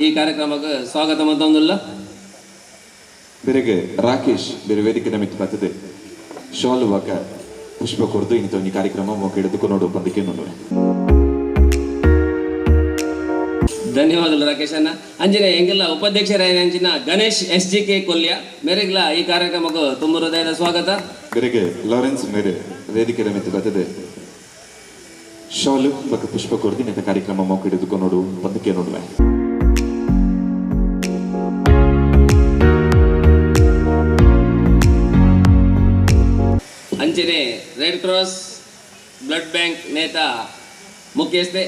ಈ ಕಾರ್ಯಕ್ರಮಕ್ಕೆ ಸ್ವಾಗತ ಮಂತೊಂದುಲ್ಲ. ಬೆರಗೆ ರಾಕೇಶ್ ಬೇರೆ ವೇದಿಕೆ ಮಿತ್ತು ಬರ್ತದೆ ಶಾಲು ಬೊಕ್ಕ ಪುಷ್ಪ ಕೊರ್ದು ಇನ್ನಿತ ಒಂಜಿ ಕಾರ್ಯಕ್ರಮ ಮೋಕೆಡ್ ಕೊನೊಡು ಪಂದ್ ಕೇನೊನುವೆ. ಧನ್ಯವಾದಗಳು ರಾಕೇಶ್ ಅಣ್ಣ. ಅಂಜನೆ ಎಂಗೆಲ್ಲ ಉಪಾಧ್ಯಕ್ಷರಾಯ ಅಂಚಿನ Ganesh S G K Kolya ಮೇರೆಗ್ಲ ಈ ಕಾರ್ಯಕ್ರಮಕ್ಕೆ ತುಂಬ ಹೃದಯದ ಸ್ವಾಗತ. ಬೆರಗೆ ಲಾರೆನ್ಸ್ ಮೇರೆ ವೇದಿಕೆ ಮಿತ್ತು ಬರ್ತದೆ ಶಾಲು ಬೊಕ್ಕ ಪುಷ್ಪ ಕೊರ್ದು ಇನ್ನಿತ ಕಾರ್ಯಕ್ರಮ ಮೋಕೆಡ್ ಕೊನೊಡು ಪಂದ್ ಕೇನೊನುವೆ. ಅಂಚನೆ red cross blood bank ನೇತಾ ಮುಖ್ಯಸ್ಥೆ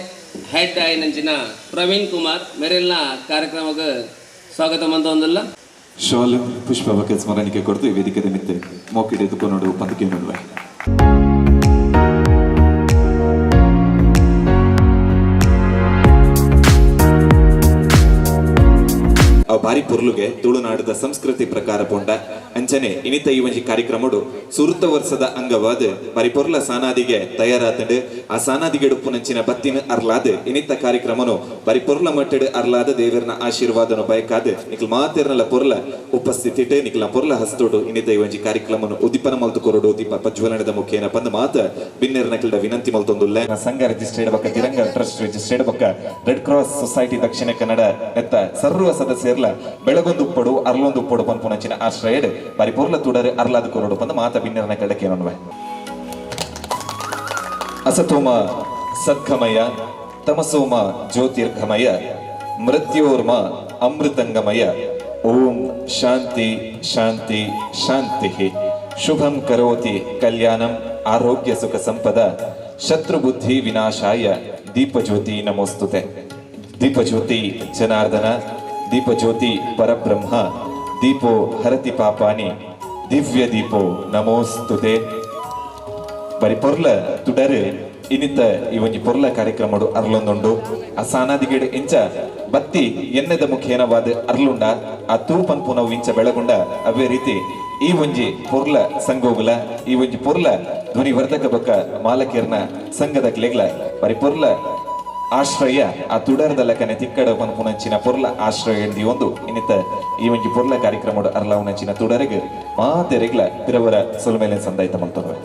head ಆಯಿನಂಚಿನ ಪ್ರವೀಣ್ ಕುಮಾರ್ ಮೇರೆಲ್ಲ ಕಾರ್ಯಕ್ರಮಕ್ಕೆ ಸ್ವಾಗತ ಮಂತೊಂದುಲ್ಲ. ಶಾಲು ಪುಷ್ಪ ಬೊಕ್ಕ ಸ್ಮರಣಿಕೆ ಕೊರ್ದು ಈ ವೇದಿಕೆ ಮಿತ್ತು ಮೋಕೆಡ್ ಕೊನೊಡು ಪಂದ್ ಕೇನೊನುವೆ. ಬಾರಿ ಪೊರ್ಲುಗೆ ತುಳುನಾಡದ ಸಂಸ್ಕೃತಿ ಪ್ರಕಾರ ಪೊಂಡ ಅಂಚನೆ ಇನಿತ ಈ ಒಂಜಿ ಕಾರ್ಯಕ್ರಮಡು ಸುರುತ ವರ್ಷದ ಅಂಗವಾದ ಬಾರಿ ಪೊರ್ಲ ಸಾನಾದಿಗೆ ತಯಾರಾತಂಡು ಆ ಸಾನಾದಿಗೆ ಉಪ್ಪುನಂಚಿನ ಬತ್ತಿನ ಅರ್ಲಾದ್ ಇನಿತ ಕಾರ್ಯಕ್ರಮನು ಬಾರಿ ಪೊರ್ಲ ಮಟ್ಟಡ್ ಅರ್ಲಾದ ದೇವರನ ಆಶೀರ್ವಾದನು ಬಯಕಾದ್ ನಿಕ್ಲ ಮಾತೆರ್ನಲ ಪೊರ್ಲ ಉಪಸ್ಥಿತಿಟ್ ನಿಕ್ಲ ಪೊರ್ಲ ಹಸ್ತೋಡು ಇನಿತ ಈ ಒಂಜಿ ಕಾರ್ಯಕ್ರಮನು ಉದ್ದೀಪನ ಮಲ್ತು ಕೊರಡು ದೀಪ ಪ್ರಜ್ವಲನದ ಮುಖೇನ ಪಂದ್ ಮಾತ ಬಿನ್ನೆರ್ ನಕಲ್ದ ವಿನಂತಿ ಮಲ್ತೊಂದುಲ್ಲ. ಸಂಘ ರಿಜಿಸ್ಟರ್ಡ್ ಬೊಕ್ಕ ತಿರಂಗ ಟ್ರಸ್ಟ್ ರಿಜಿಸ್ಟರ್ಡ್ ಬೊಕ್ಕ red cross society Dakshina Kannada ನೆತ್ತ ಸರ್ವ ಸದಸ್ಯರ್ಲ ಬೆಳಗೊಂದು ಉಪ್ಪಡು ಅರ್ಲೊಂದು ಉಪ್ಪಡು ಪನ್ಪುನಂಚಿನ ಆಶ್ರಯಡ್ ಬಾರಿ ಪೊರ್ಲ ತುಡರು ಅರ್ಲಾದ ಕೊರಡು ಪಂದ್ ಮಾತ ಬಿನ್ನೆರ್ನ ಕಡೆ ಕೇನೊನ್ವೆ. ಅಸತೋಮ ಸದ್ಗಮಯ ತಮಸೋಮ ಜ್ಯೋತಿರ್ಗಮಯ ಮೃತ್ಯೋರ್ಮ ಅಮೃತಂಗಮಯ ಓಂ ಶಾಂತಿ ಶಾಂತಿ ಶಾಂತಿ. ಶುಭಂ ಕರೋತಿ ಕಲ್ಯಾಣಂ ಆರೋಗ್ಯ ಸುಖ ಸಂಪದ ಶತ್ರುಬುದ್ಧಿ ವಿನಾಶಾಯ ದೀಪಜ್ಯೋತಿ ನಮೋಸ್ತುತೆ. ದೀಪಜ್ಯೋತಿ ಜನಾರ್ದನ ದೀಪಜ್ಯೋತಿ ಪರಬ್ರಹ್ಮ ದೀಪೋ ಹರತಿ ಪಾಪಾನಿ ದಿವ್ಯ ದೀಪೋ ನಮೋಸ್ತುತೆ. ಬರಿ ಪೊರ್ಲ ತುಡರು ಇನ್ನಿತ ಈ ಒಂಜಿ ಪೊರ್ಲ ಕಾರ್ಯಕ್ರಮಡು ಅರ್ಲೊಂದುಂಡು. ಆ ಸಾನಾದಿಗೇಡು ಇಂಚ ಬತ್ತಿ ಎನ್ನೆದ ಮುಖೇನವಾದ ಅರ್ಲುಂಡ ಆ ತೂ ಪನ್ಪುನವು ಇಂಚ ಬೆಳಗುಂಡ ಅವೇ ರೀತಿ ಈ ಒಂಜಿ ಪೊರ್ಲ ಸಂಗೋಗುಲ ಈ ಒಂಜಿ ಪೊರ್ಲ ಧ್ವನಿವರ್ಧಕ ಬೊಕ್ಕ ಮಾಲಕೇರ್ನ ಸಂಘದ ಕ್ಲೆಗ್ಲ ಬರಿ ಪೊರ್ಲ ಆಶ್ರಯ ಆ ತುಡರದ ಲೆಕ್ಕನೆ ತಿಕ್ಕಡ ಪನ್ಪುನಂಚಿನ ಪೊರ್ಲ ಆಶ್ರಯ ಒಂದು ಇನ್ನಿತ ಈ ಒಂಜಿ ಪೊರ್ಲ ಕಾರ್ಯಕ್ರಮಡು ಅರ್ಲಾವುನಂಚಿನ ತುಡರೆಗ್ ಮಾತೆರೆಗ್ಲ ಪಿರವರ ಸೊಲ್ಮೇಲೆ ಸಂದಾಯ್ತ ಮಲ್ತೊನುವೆ.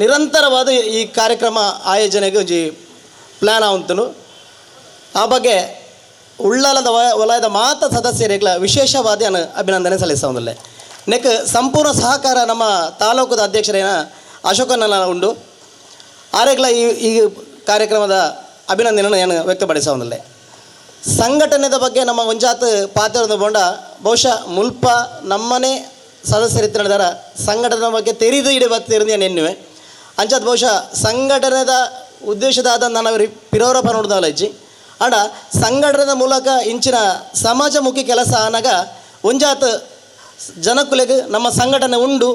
ನಿರಂತರವಾದ ಈ ಕಾರ್ಯಕ್ರಮ ಆಯೋಜನೆಗೆ ಒಂಜಿ ಪ್ಲ್ಯಾನ್ ಆವಂತನು. ಆ ಬಗ್ಗೆ ಉಳ್ಳಾಲದ ವಲಯದ ಮಾತ ಸದಸ್ಯರಿಗ್ಲ ವಿಶೇಷವಾದ ಅಭಿನಂದನೆ ಸಲ್ಲಿಸೋದಿಲ್ಲ. ನೆಕ್ ಸಂಪೂರ್ಣ ಸಹಕಾರ ನಮ್ಮ ತಾಲೂಕದ ಅಧ್ಯಕ್ಷರೇನ ಅಶೋಕನ ಉಂಡು. ಆರೆಗ್ಲ ಈ ಈ ಕಾರ್ಯಕ್ರಮದ ಅಭಿನಂದನೆ ನಾನು ವ್ಯಕ್ತಪಡಿಸೋದಿಲ್ಲ. ಸಂಘಟನೆದ ಬಗ್ಗೆ ನಮ್ಮ ಒಂಜಾತ್ ಪಾತ್ರದ ಬೋಂಡ ಬಹುಶಃ ಮುಲ್ಪ ನಮ್ಮನೆ ಸದಸ್ಯರಿತ್ತಿನ ಸಂಘಟನೆ ಬಗ್ಗೆ ತೆರಿದು ಇಡೀ ಬತ್ತಿರಂದು ನಾನು ಎನ್ನುವೆ. ಅಂಚಾತ್ ಬಹುಶಃ ಸಂಘಟನೆದ ಉದ್ದೇಶದಾದ ನಾನು ಪಿರೋರಪ ನೋಡ್ದಲ್ಲ ಇಜ್ಜಿ ಆಂಡ ಸಂಘಟನೆದ ಮೂಲಕ ಇಂಚಿನ ಸಮಾಜಮುಖಿ ಕೆಲಸ ಆನಾಗ ಒಂಜಾತ್ ಜನಕುಲೆಗ್ ನಮ್ಮ ಸಂಘಟನೆ ಉಂಡು,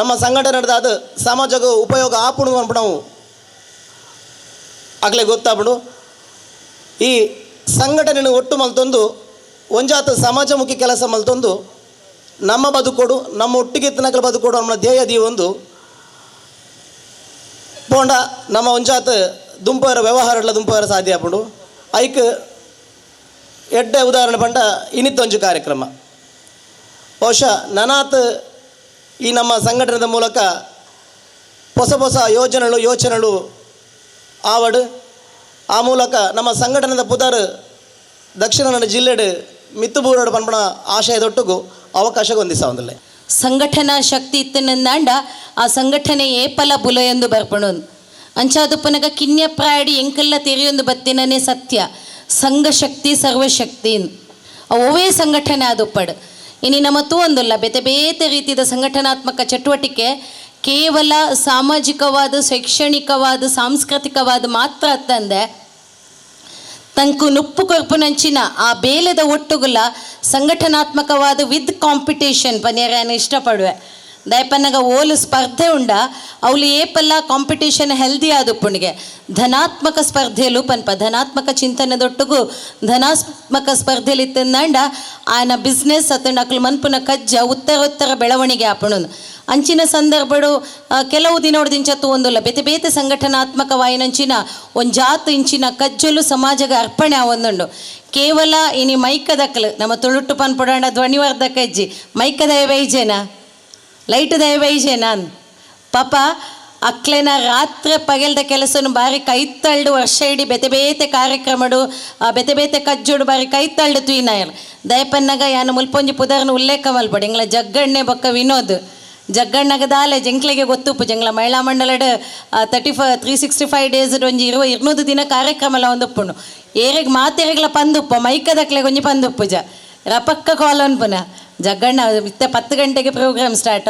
ನಮ್ಮ ಸಂಘಟನೆ ಅದು ಸಮಾಜಕ್ಕೆ ಉಪಯೋಗ ಆಪುಣು ಅನ್ಬಿಟ್ಟು ನಾವು ಆಗಲೇ ಗೊತ್ತಾಗ್ಬಿಡು. ಈ ಸಂಘಟನೆ ಒಟ್ಟು ಮಲ್ತೊಂದು ಒಂಜಾತ ಸಮಾಜಮುಖಿ ಕೆಲಸ ಮಲ್ತೊಂದು ನಮ್ಮ ಬದುಕೋಡು ನಮ್ಮ ಒಟ್ಟಿಗೆ ತನಕಲ ಬದುಕೋಡು ನಮ್ಮ ಧ್ಯೇಯ ಒಂದು ಪೋಂಡ ನಮ್ಮ ಒಂಜಾತ ದುಂಪರ ವ್ಯವಹಾರಗಳ ದುಂಪರ ಸಾಧ್ಯ ಆಪುಂಡು. ಐಕ್ ಎಡ್ಡೆ ಉದಾಹರಣೆ ಪಂಡ ಇನ್ನಿತ್ತೊಂಜು ಕಾರ್ಯಕ್ರಮ ಬಹುಶಃ ನನಾತ್ ಈ ನಮ್ಮ ಸಂಘಟನೆದ ಮೂಲಕ ಹೊಸ ಹೊಸ ಯೋಜನೆಗಳು ಯೋಚನೆಗಳು ಆವಡು ಆ ಮೂಲಕ ನಮ್ಮ ಸಂಘಟನೆದ ಪುದರ್ ದಕ್ಷಿಣ ಕನ್ನಡ ಜಿಲ್ಲೆಡು ಮಿತ್ತುಬೂರೋಡು ಪನ್ಪಣ ಆಶಯದೊಟ್ಟುಗು ಅವಕಾಶ ಹೊಂದಿಸವಂದಿಲ್ಲ. ಸಂಘಟನಾ ಶಕ್ತಿ ಇತ್ತನಂದಾಂಡ ಆ ಸಂಘಟನೆ ಏಪಲ ಬುಲ ಎಂದು ಬರ್ಪಣೊಂದು ಅಂಚಾದುಪ್ಪನಗ ಕಿನ್ಯ ಪ್ರಾಯಡಿ ಎಂಕೆಲ್ಲ ತೆರೆಯೊಂದು ಬತ್ತಿನನೇ ಸತ್ಯ. ಸಂಘಶಕ್ತಿ ಸರ್ವಶಕ್ತಿ ಅವೇ ಸಂಘಟನೆ ಆದುಪ್ಪಡು. ಇನಿ ನಮ್ಮ ತೂವೊಂದುಲ್ಲ ಬೇತೆ ಬೇತೆ ರೀತಿಯ ಸಂಘಟನಾತ್ಮಕ ಚಟುವಟಿಕೆ ಕೇವಲ ಸಾಮಾಜಿಕವಾದ ಶೈಕ್ಷಣಿಕವಾದ ಸಾಂಸ್ಕೃತಿಕವಾದ ಮಾತ್ರ ಅತ್ತಂದೆ ತಂಕು ನುಪ್ಪು ಕೊರ್ಪುನಂಚಿನ ಆ ಬೇಲೆದ ಒಟ್ಟುಗುಲ ಸಂಘಟನಾತ್ಮಕವಾದ ವಿತ್ ಕಾಂಪಿಟೇಷನ್ ಪನ್ಯರೆ ಇಷ್ಟಪಡುವೆ. ದಯಪನ್ನಗ ಓಲು ಸ್ಪರ್ಧೆ ಉಂಡ ಅವಳು ಏಪಲ್ಲ ಕಾಂಪಿಟೇಷನ್ ಹೆಲ್ದಿ ಆದುಪ್ಪುಣಿಗೆ ಧನಾತ್ಮಕ ಸ್ಪರ್ಧೆಲು ಪನ್ಪ ಧನಾತ್ಮಕ ಚಿಂತನೆದೊಟ್ಟುಗು ಧನಾತ್ಮಕ ಸ್ಪರ್ಧೆಲಿ ತಿಂದಾಂಡ ಆಯನ ಬಿಸ್ನೆಸ್ ಅತಂಡ ಅಕ್ಲು ಮನ್ಪುನ ಕಜ್ಜ ಉತ್ತರೋತ್ತರ ಬೆಳವಣಿಗೆ ಆಪಣು. ಅಂಚಿನ ಸಂದರ್ಭಡು ಕೆಲವು ದಿನೋಡ್ದಿಂಚತ್ತು ಒಂದುಲ್ಲ ಬೇತೆ ಬೇತೆ ಸಂಘಟನಾತ್ಮಕ ವಾಯಿನಂಚಿನ ಒಂಜಾತು ಇಂಚಿನ ಕಜ್ಜಲು ಸಮಾಜದ ಅರ್ಪಣೆ ಆವೊಂದುಂಡು. ಕೇವಲ ಇನಿ ಮೈಕದಕ್ಲು ನಮ್ಮ ತುಳುಟ್ಟು ಪನ್ಪುಡಾಂಡ ಧ್ವನಿವರ್ಧಕ ಇಜ್ಜಿ ಮೈಕದ ಬೈಜೇನಾ ಲೈಟ್ ದಯ ಬೈಜೇನಾ ಪಾಪ ಅಕ್ಲೆನ ರಾತ್ರಿ ಪಗೆಲ್ದ ಕೆಲಸನು ಬಾರಿ ಕೈತಳ್ಳು ವರ್ಷ ಇಡೀ ಬೇತೆ ಬೇತೆ ಕಾರ್ಯಕ್ರಮಡು ಬೇತೆ ಬೇತೆ ಕಜ್ಜೋಡು ಬಾರಿ ಕೈತಳ್ಳು ತುಯಿನಾಯರ್. ದಯಪನ್ನಗ ಯಾನು ಮುಲ್ಪೊಂಜಿ ಪುದರ್ನ ಉಲ್ಲೇಖ ಮಲ್ಪಡು ಎಂಗ್ಲ ಜಗ್ಗಣ್ಣೆ ಬೊಕ್ಕ ವಿನೋದ್ ಜಗ್ಗಣ್ಣಗ ದಾಲೆ ಜಂಕ್ಲೆಗೆ ಗೊತ್ತುಪ್ಪು ಜಂಗ್ಲ ಮಹಿಳಾ ಮಂಡಲಡ್ 365 ಡೇಸ್ ಒಂಜಿ ಇರುವ 200 ದಿನ ಕಾರ್ಯಕ್ರಮ ಎಲ್ಲ ಒಂದುಪ್ಪುಂಡು. ಏರೆಗ್ ಮಾತೆರೆಗ್ಲ ಪಂದುಪ್ಪ ಮೈಕದಕ್ಲೆ ಒಂಜಿ ಪಂದುಪ್ಪು ಜ ರಪಕ್ಕ ಕಾಲ್ ಅನ್ಪುನ ಜಗ್ಗಣ್ಣ ಇತ್ತೆ 10 ಗಂಟೆಗೆ program start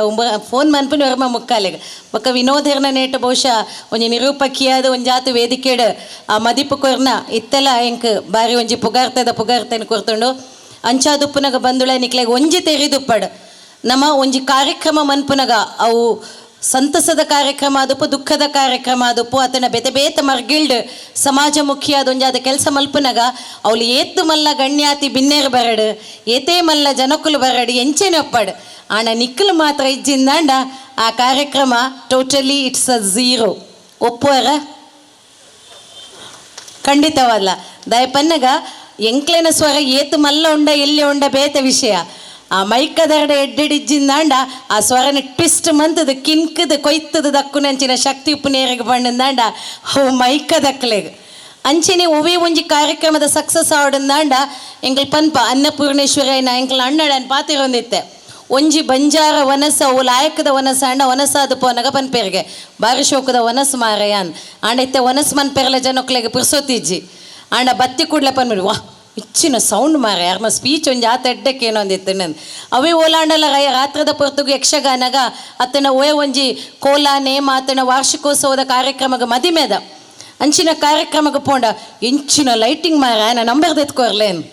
phone ಮನ್ಪುನ ವರ್ಮ ಮುಕ್ಕಾಲೆಗೆ ಬೊಕ್ಕ ವಿನೋದರ್ನ ನೇಟ ಬಹುಶಃ ಒಂಜಿ ನಿರೂಪಕಿಯಾದ ಒಂಜಾತು ವೇದಿಕೆಡ್ ಆ ಮದಿಪು ಕೊರ್ನ ಇತ್ತೆಲ್ಲ ಎಂಕ್ ಬಾರಿ ಒಂಜಿ ಪುಗಾರ್ತದ ಪುಗಾರ್ತನ ಕೊರ್ತುಂಡು. ಅಂಚಾದುಪ್ಪುನಗ ಬಂದುಳೆ ನಿಕ್ಲೆಗ್ ಒಂಜಿ ತೆರಿದುಪ್ಪಡ್ ನಮ್ಮ ಒಂಜಿ ಕಾರ್ಯಕ್ರಮ ಮನ್ಪುನಗ ಅವು ಸಂತಸದ ಕಾರ್ಯಕ್ರಮ ಆದುಪ್ಪು ದುಃಖದ ಕಾರ್ಯಕ್ರಮ ಆದುಪ್ಪು ಆತನ ಬೇತೆ ಬೇತೆ ಮರ್ಗಿಲ್ಡ್ ಸಮಾಜಮುಖಿಯಾದ ಒಂಜಾದ ಕೆಲಸ ಮಲ್ಪುನಗ ಅವಳು ಏತು ಮಲ್ಲ ಗಣ್ಯಾತಿ ಬಿನ್ನೇರು ಬರಡು ಏತೇ ಮಲ್ಲ ಜನಕುಲು ಬರಡು ಎಂಚೆನೆ ಒಪ್ಪಡು ಆಣ ನಿಕ್ಕಲು ಮಾತ್ರ ಇಜ್ಜಿಂದಾಂಡ ಆ ಕಾರ್ಯಕ್ರಮ totally it's a zero. ಒಪ್ಪುವರ? ಖಂಡಿತವಲ್ಲ. ದಯಪನ್ನಗ ಎಂಕ್ಲೆನ ಸ್ವರ ಏತು ಮಲ್ಲ ಉಂಡ ಎಲ್ಲಿ ಉಂಡ ಬೇತೆ ವಿಷಯ ಆ ಮೈಕದರಡ ಎಡ್ಡೆಡಿಜ್ಜಿಂದಾಂಡ ಆ ಸ್ವರನ ಟ್ವಿಸ್ಟ್ ಮಂತದ ಕಿನ್ಕದ ಕೊಯ್ತದ ದಕ್ಕುನಂಚಿನ ಶಕ್ತಿ ಉಪ್ಪು ನೇರಿಗೆ ಬಂಡಂದಾಂಡ ಅವು ಮೈಕದಕ್ಲೆಗ್ ಅಂಚಿನೆ ಒವೇ ಒಂಜಿ ಕಾರ್ಯಕ್ರಮದ ಸಕ್ಸಸ್ ಆವಡಂದಾಂಡ ಎಂಕಲ್ ಪನ್ಪ ಅನ್ನಪೂರ್ಣೇಶ್ವರಯ್ಯನ ಎಂಕಲ್ ಅಣ್ಣಡನ್ ಪಾತಿರೊಂದಿತ್ತೆ ಒಂಜಿ ಬಂಜಾರ ವನಸ ಅವು ಲಾಯಕದ ವನಸ ಅಂಡ ವನಸಾದ ಪೋನಗ ಪನ್ಪೆರ್ಗೆ ಬಾರಿ ಶೋಕದ ವನಸ್ ಮಾರಯಾನ್ ಆಂಡ ಇತ್ತೆ ವನಸ್ ಮನ್ಪೆರ್ಲ ಜನಕ್ಲೆಗೆ ಪುರ್ಸೊತಿಜ್ಜಿ ಆಂಡ ಬತ್ತಿ ಕೂಡ್ಲೆ ಪನ್ಪಿ ವಾ ಇಚ್ಚಿನ ಸೌಂಡ್ ಮಾರ ಯಾರನ್ನ ಸ್ಪೀಚ್ ಒಂಜಿ ಆತ ಎಡ್ಡಕ್ಕೆ ಏನೋ ಒಂದಿತ್ತು ನನ್ ಅವೇ ಓಲಾಂಡಲ ರಾತ್ರದ ಪೊರ್ತುಗು ಯಕ್ಷಗಾನಗ ಅತನ ಓಯ್ ಒಂಜಿ ಕೋಲ ನೇಮ ಆತನ ವಾರ್ಷಿಕೋತ್ಸವದ ಕಾರ್ಯಕ್ರಮಗ ಮದಿಮೆದ ಅಂಚಿನ ಕಾರ್ಯಕ್ರಮಕ್ಕೆ ಪೋಂಡ ಎಂಚಿನ ಲೈಟಿಂಗ್ ಮಾರ ನಾನು ನಂಬರ್ ಎತ್ಕೋರ್ಲೇನು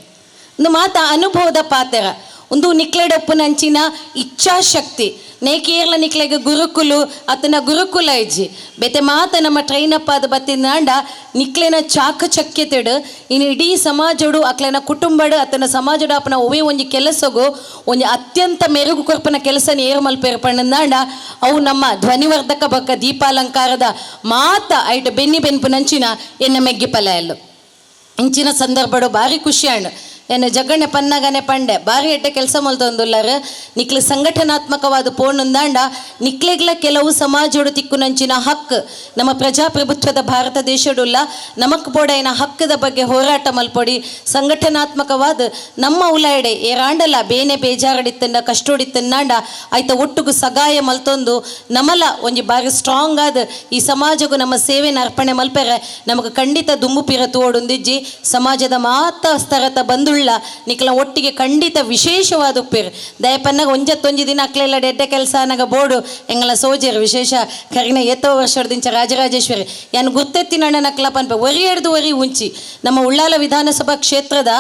ಒಂದು ಮಾತ ಅನುಭವದ ಪಾತೆರ ಒಂದು ನಿಕ್ಲೆಡೊಪ್ಪುನ ಅಂಚಿನ ಇಚ್ಛಾಶಕ್ತಿ ನೇಕೇರ್ಲ ನಿಕ್ಲೆಗ್ ಗುರುಕುಲು ಆತನ ಗುರುಕುಲ ಇಜ್ಜಿ ಬೇತೆ ಮಾತ ನಮ್ಮ ಟ್ರೈನಪ್ಪ ಅದು ಬತ್ತಿನಾಂಡ ನಿಕ್ಲೆನ ಚಾಕಚಕ್ಯತೆಡು ಇನ್ನು ಇಡೀ ಸಮಾಜಡು ಅಕ್ಲೆನ ಕುಟುಂಬಡು ಆತನ ಸಮಾಜಡು ಅಪ್ಪನ ಒವೇ ಒಂಜಿ ಕೆಲಸಗು ಒಂಜಿ ಅತ್ಯಂತ ಮೆರುಗು ಕೊರ್ಪನ ಕೆಲಸ ನೇರು ಮಲ್ಪೇರ್ಪಣ್ಣಂದಾಂಡ ಅವು ನಮ್ಮ ಧ್ವನಿವರ್ಧಕ ಬಕ್ಕ ದೀಪಾಲಂಕಾರದ ಮಾತ ಐಟ್ ಬೆನ್ನಿ ಬೆನ್ಪುನಂಚಿನ ಎನ್ನ ಮೆಗ್ಗಿ ಪಲಯಲ್ಲು ಇಂಚಿನ ಸಂದರ್ಭಡು ಭಾರಿ ಖುಷಿಯಾಣ್ ಎನ್ನ ಜಗ್ಗಣ್ಣೆ ಪನ್ನಗನೆ ಪಂಡೆ ಬಾರಿ ಎಡ್ಡೆ ಕೆಲಸ ಮಲ್ತೊಂದುಲ್ಲಾರ ನಿಕ್ಲೆ ಸಂಘಟನಾತ್ಮಕವಾದ ಪೋಣುಂದಾಂಡ ನಿಕ್ಲೆಗ್ಲ ಕೆಲವು ಸಮಾಜೋಡು ತಿಕ್ಕುನಂಚಿನ ಹಕ್ಕು ನಮ್ಮ ಪ್ರಜಾಪ್ರಭುತ್ವದ ಭಾರತ ದೇಶಡುಲ್ಲ ನಮಕ್ ಬೋಡೈನ ಹಕ್ಕದ ಬಗ್ಗೆ ಹೋರಾಟ ಮಲ್ಪೊಡಿ ಸಂಘಟನಾತ್ಮಕವಾದ ನಮ್ಮ ಉಲಾಯಡೆ ಏರಾಂಡಲ ಬೇನೆ ಬೇಜಾರಡಿತ್ತಂಡ ಕಷ್ಟೋಡಿತ್ತಂದಾಂಡ ಆಯ್ತ ಒಟ್ಟುಗು ಸಗಾಯ ಮಲ್ತೊಂದು ನಮಲ ಒಂಜಿ ಬಾರಿ ಸ್ಟ್ರಾಂಗ್ ಆದ ಈ ಸಮಾಜಗೂ ನಮ್ಮ ಸೇವೆನ ಅರ್ಪಣೆ ಮಲ್ಪೆರೆ ನಮಗ್ ಖಂಡಿತ ದುಂಬು ಪಿರ ತೋಡುಂದಿಜ್ಜಿ ಸಮಾಜದ ಮಾತ ಸ್ತರತ ಬಂದುಳ್ಳ ನಿಕ್ಲ ಒಟ್ಟಿಗೆ ಖಂಡಿತ ವಿಶೇಷವಾದ ಉಪ್ಪಿರ್ ದಯಪನ್ನಾಗ ಒಂಜತ್ತೊಂಜಿ ದಿನ ಅಕ್ಲೆಲ್ಲ ಎಡ್ಡೆ ಕೆಲಸ ಅನಗ ಬೋರ್ಡು ಎಂಗಲ ಸೋಜರ್ ವಿಶೇಷ ಕರಿನ ಏತೋ ವರ್ಷದಿಂಚ ರಾಜರಾಜೇಶ್ವರಿ ಯಾನು ಗುರ್ತೆತ್ತಿನ ಅಣ್ಣನ ಪನ್ಪ ಒರಿ ಎಡ್ದು ಒರಿ ಉಂಚಿ ನಮ್ಮ ಉಳ್ಳಾಲ ವಿಧಾನಸಭಾ ಕ್ಷೇತ್ರದ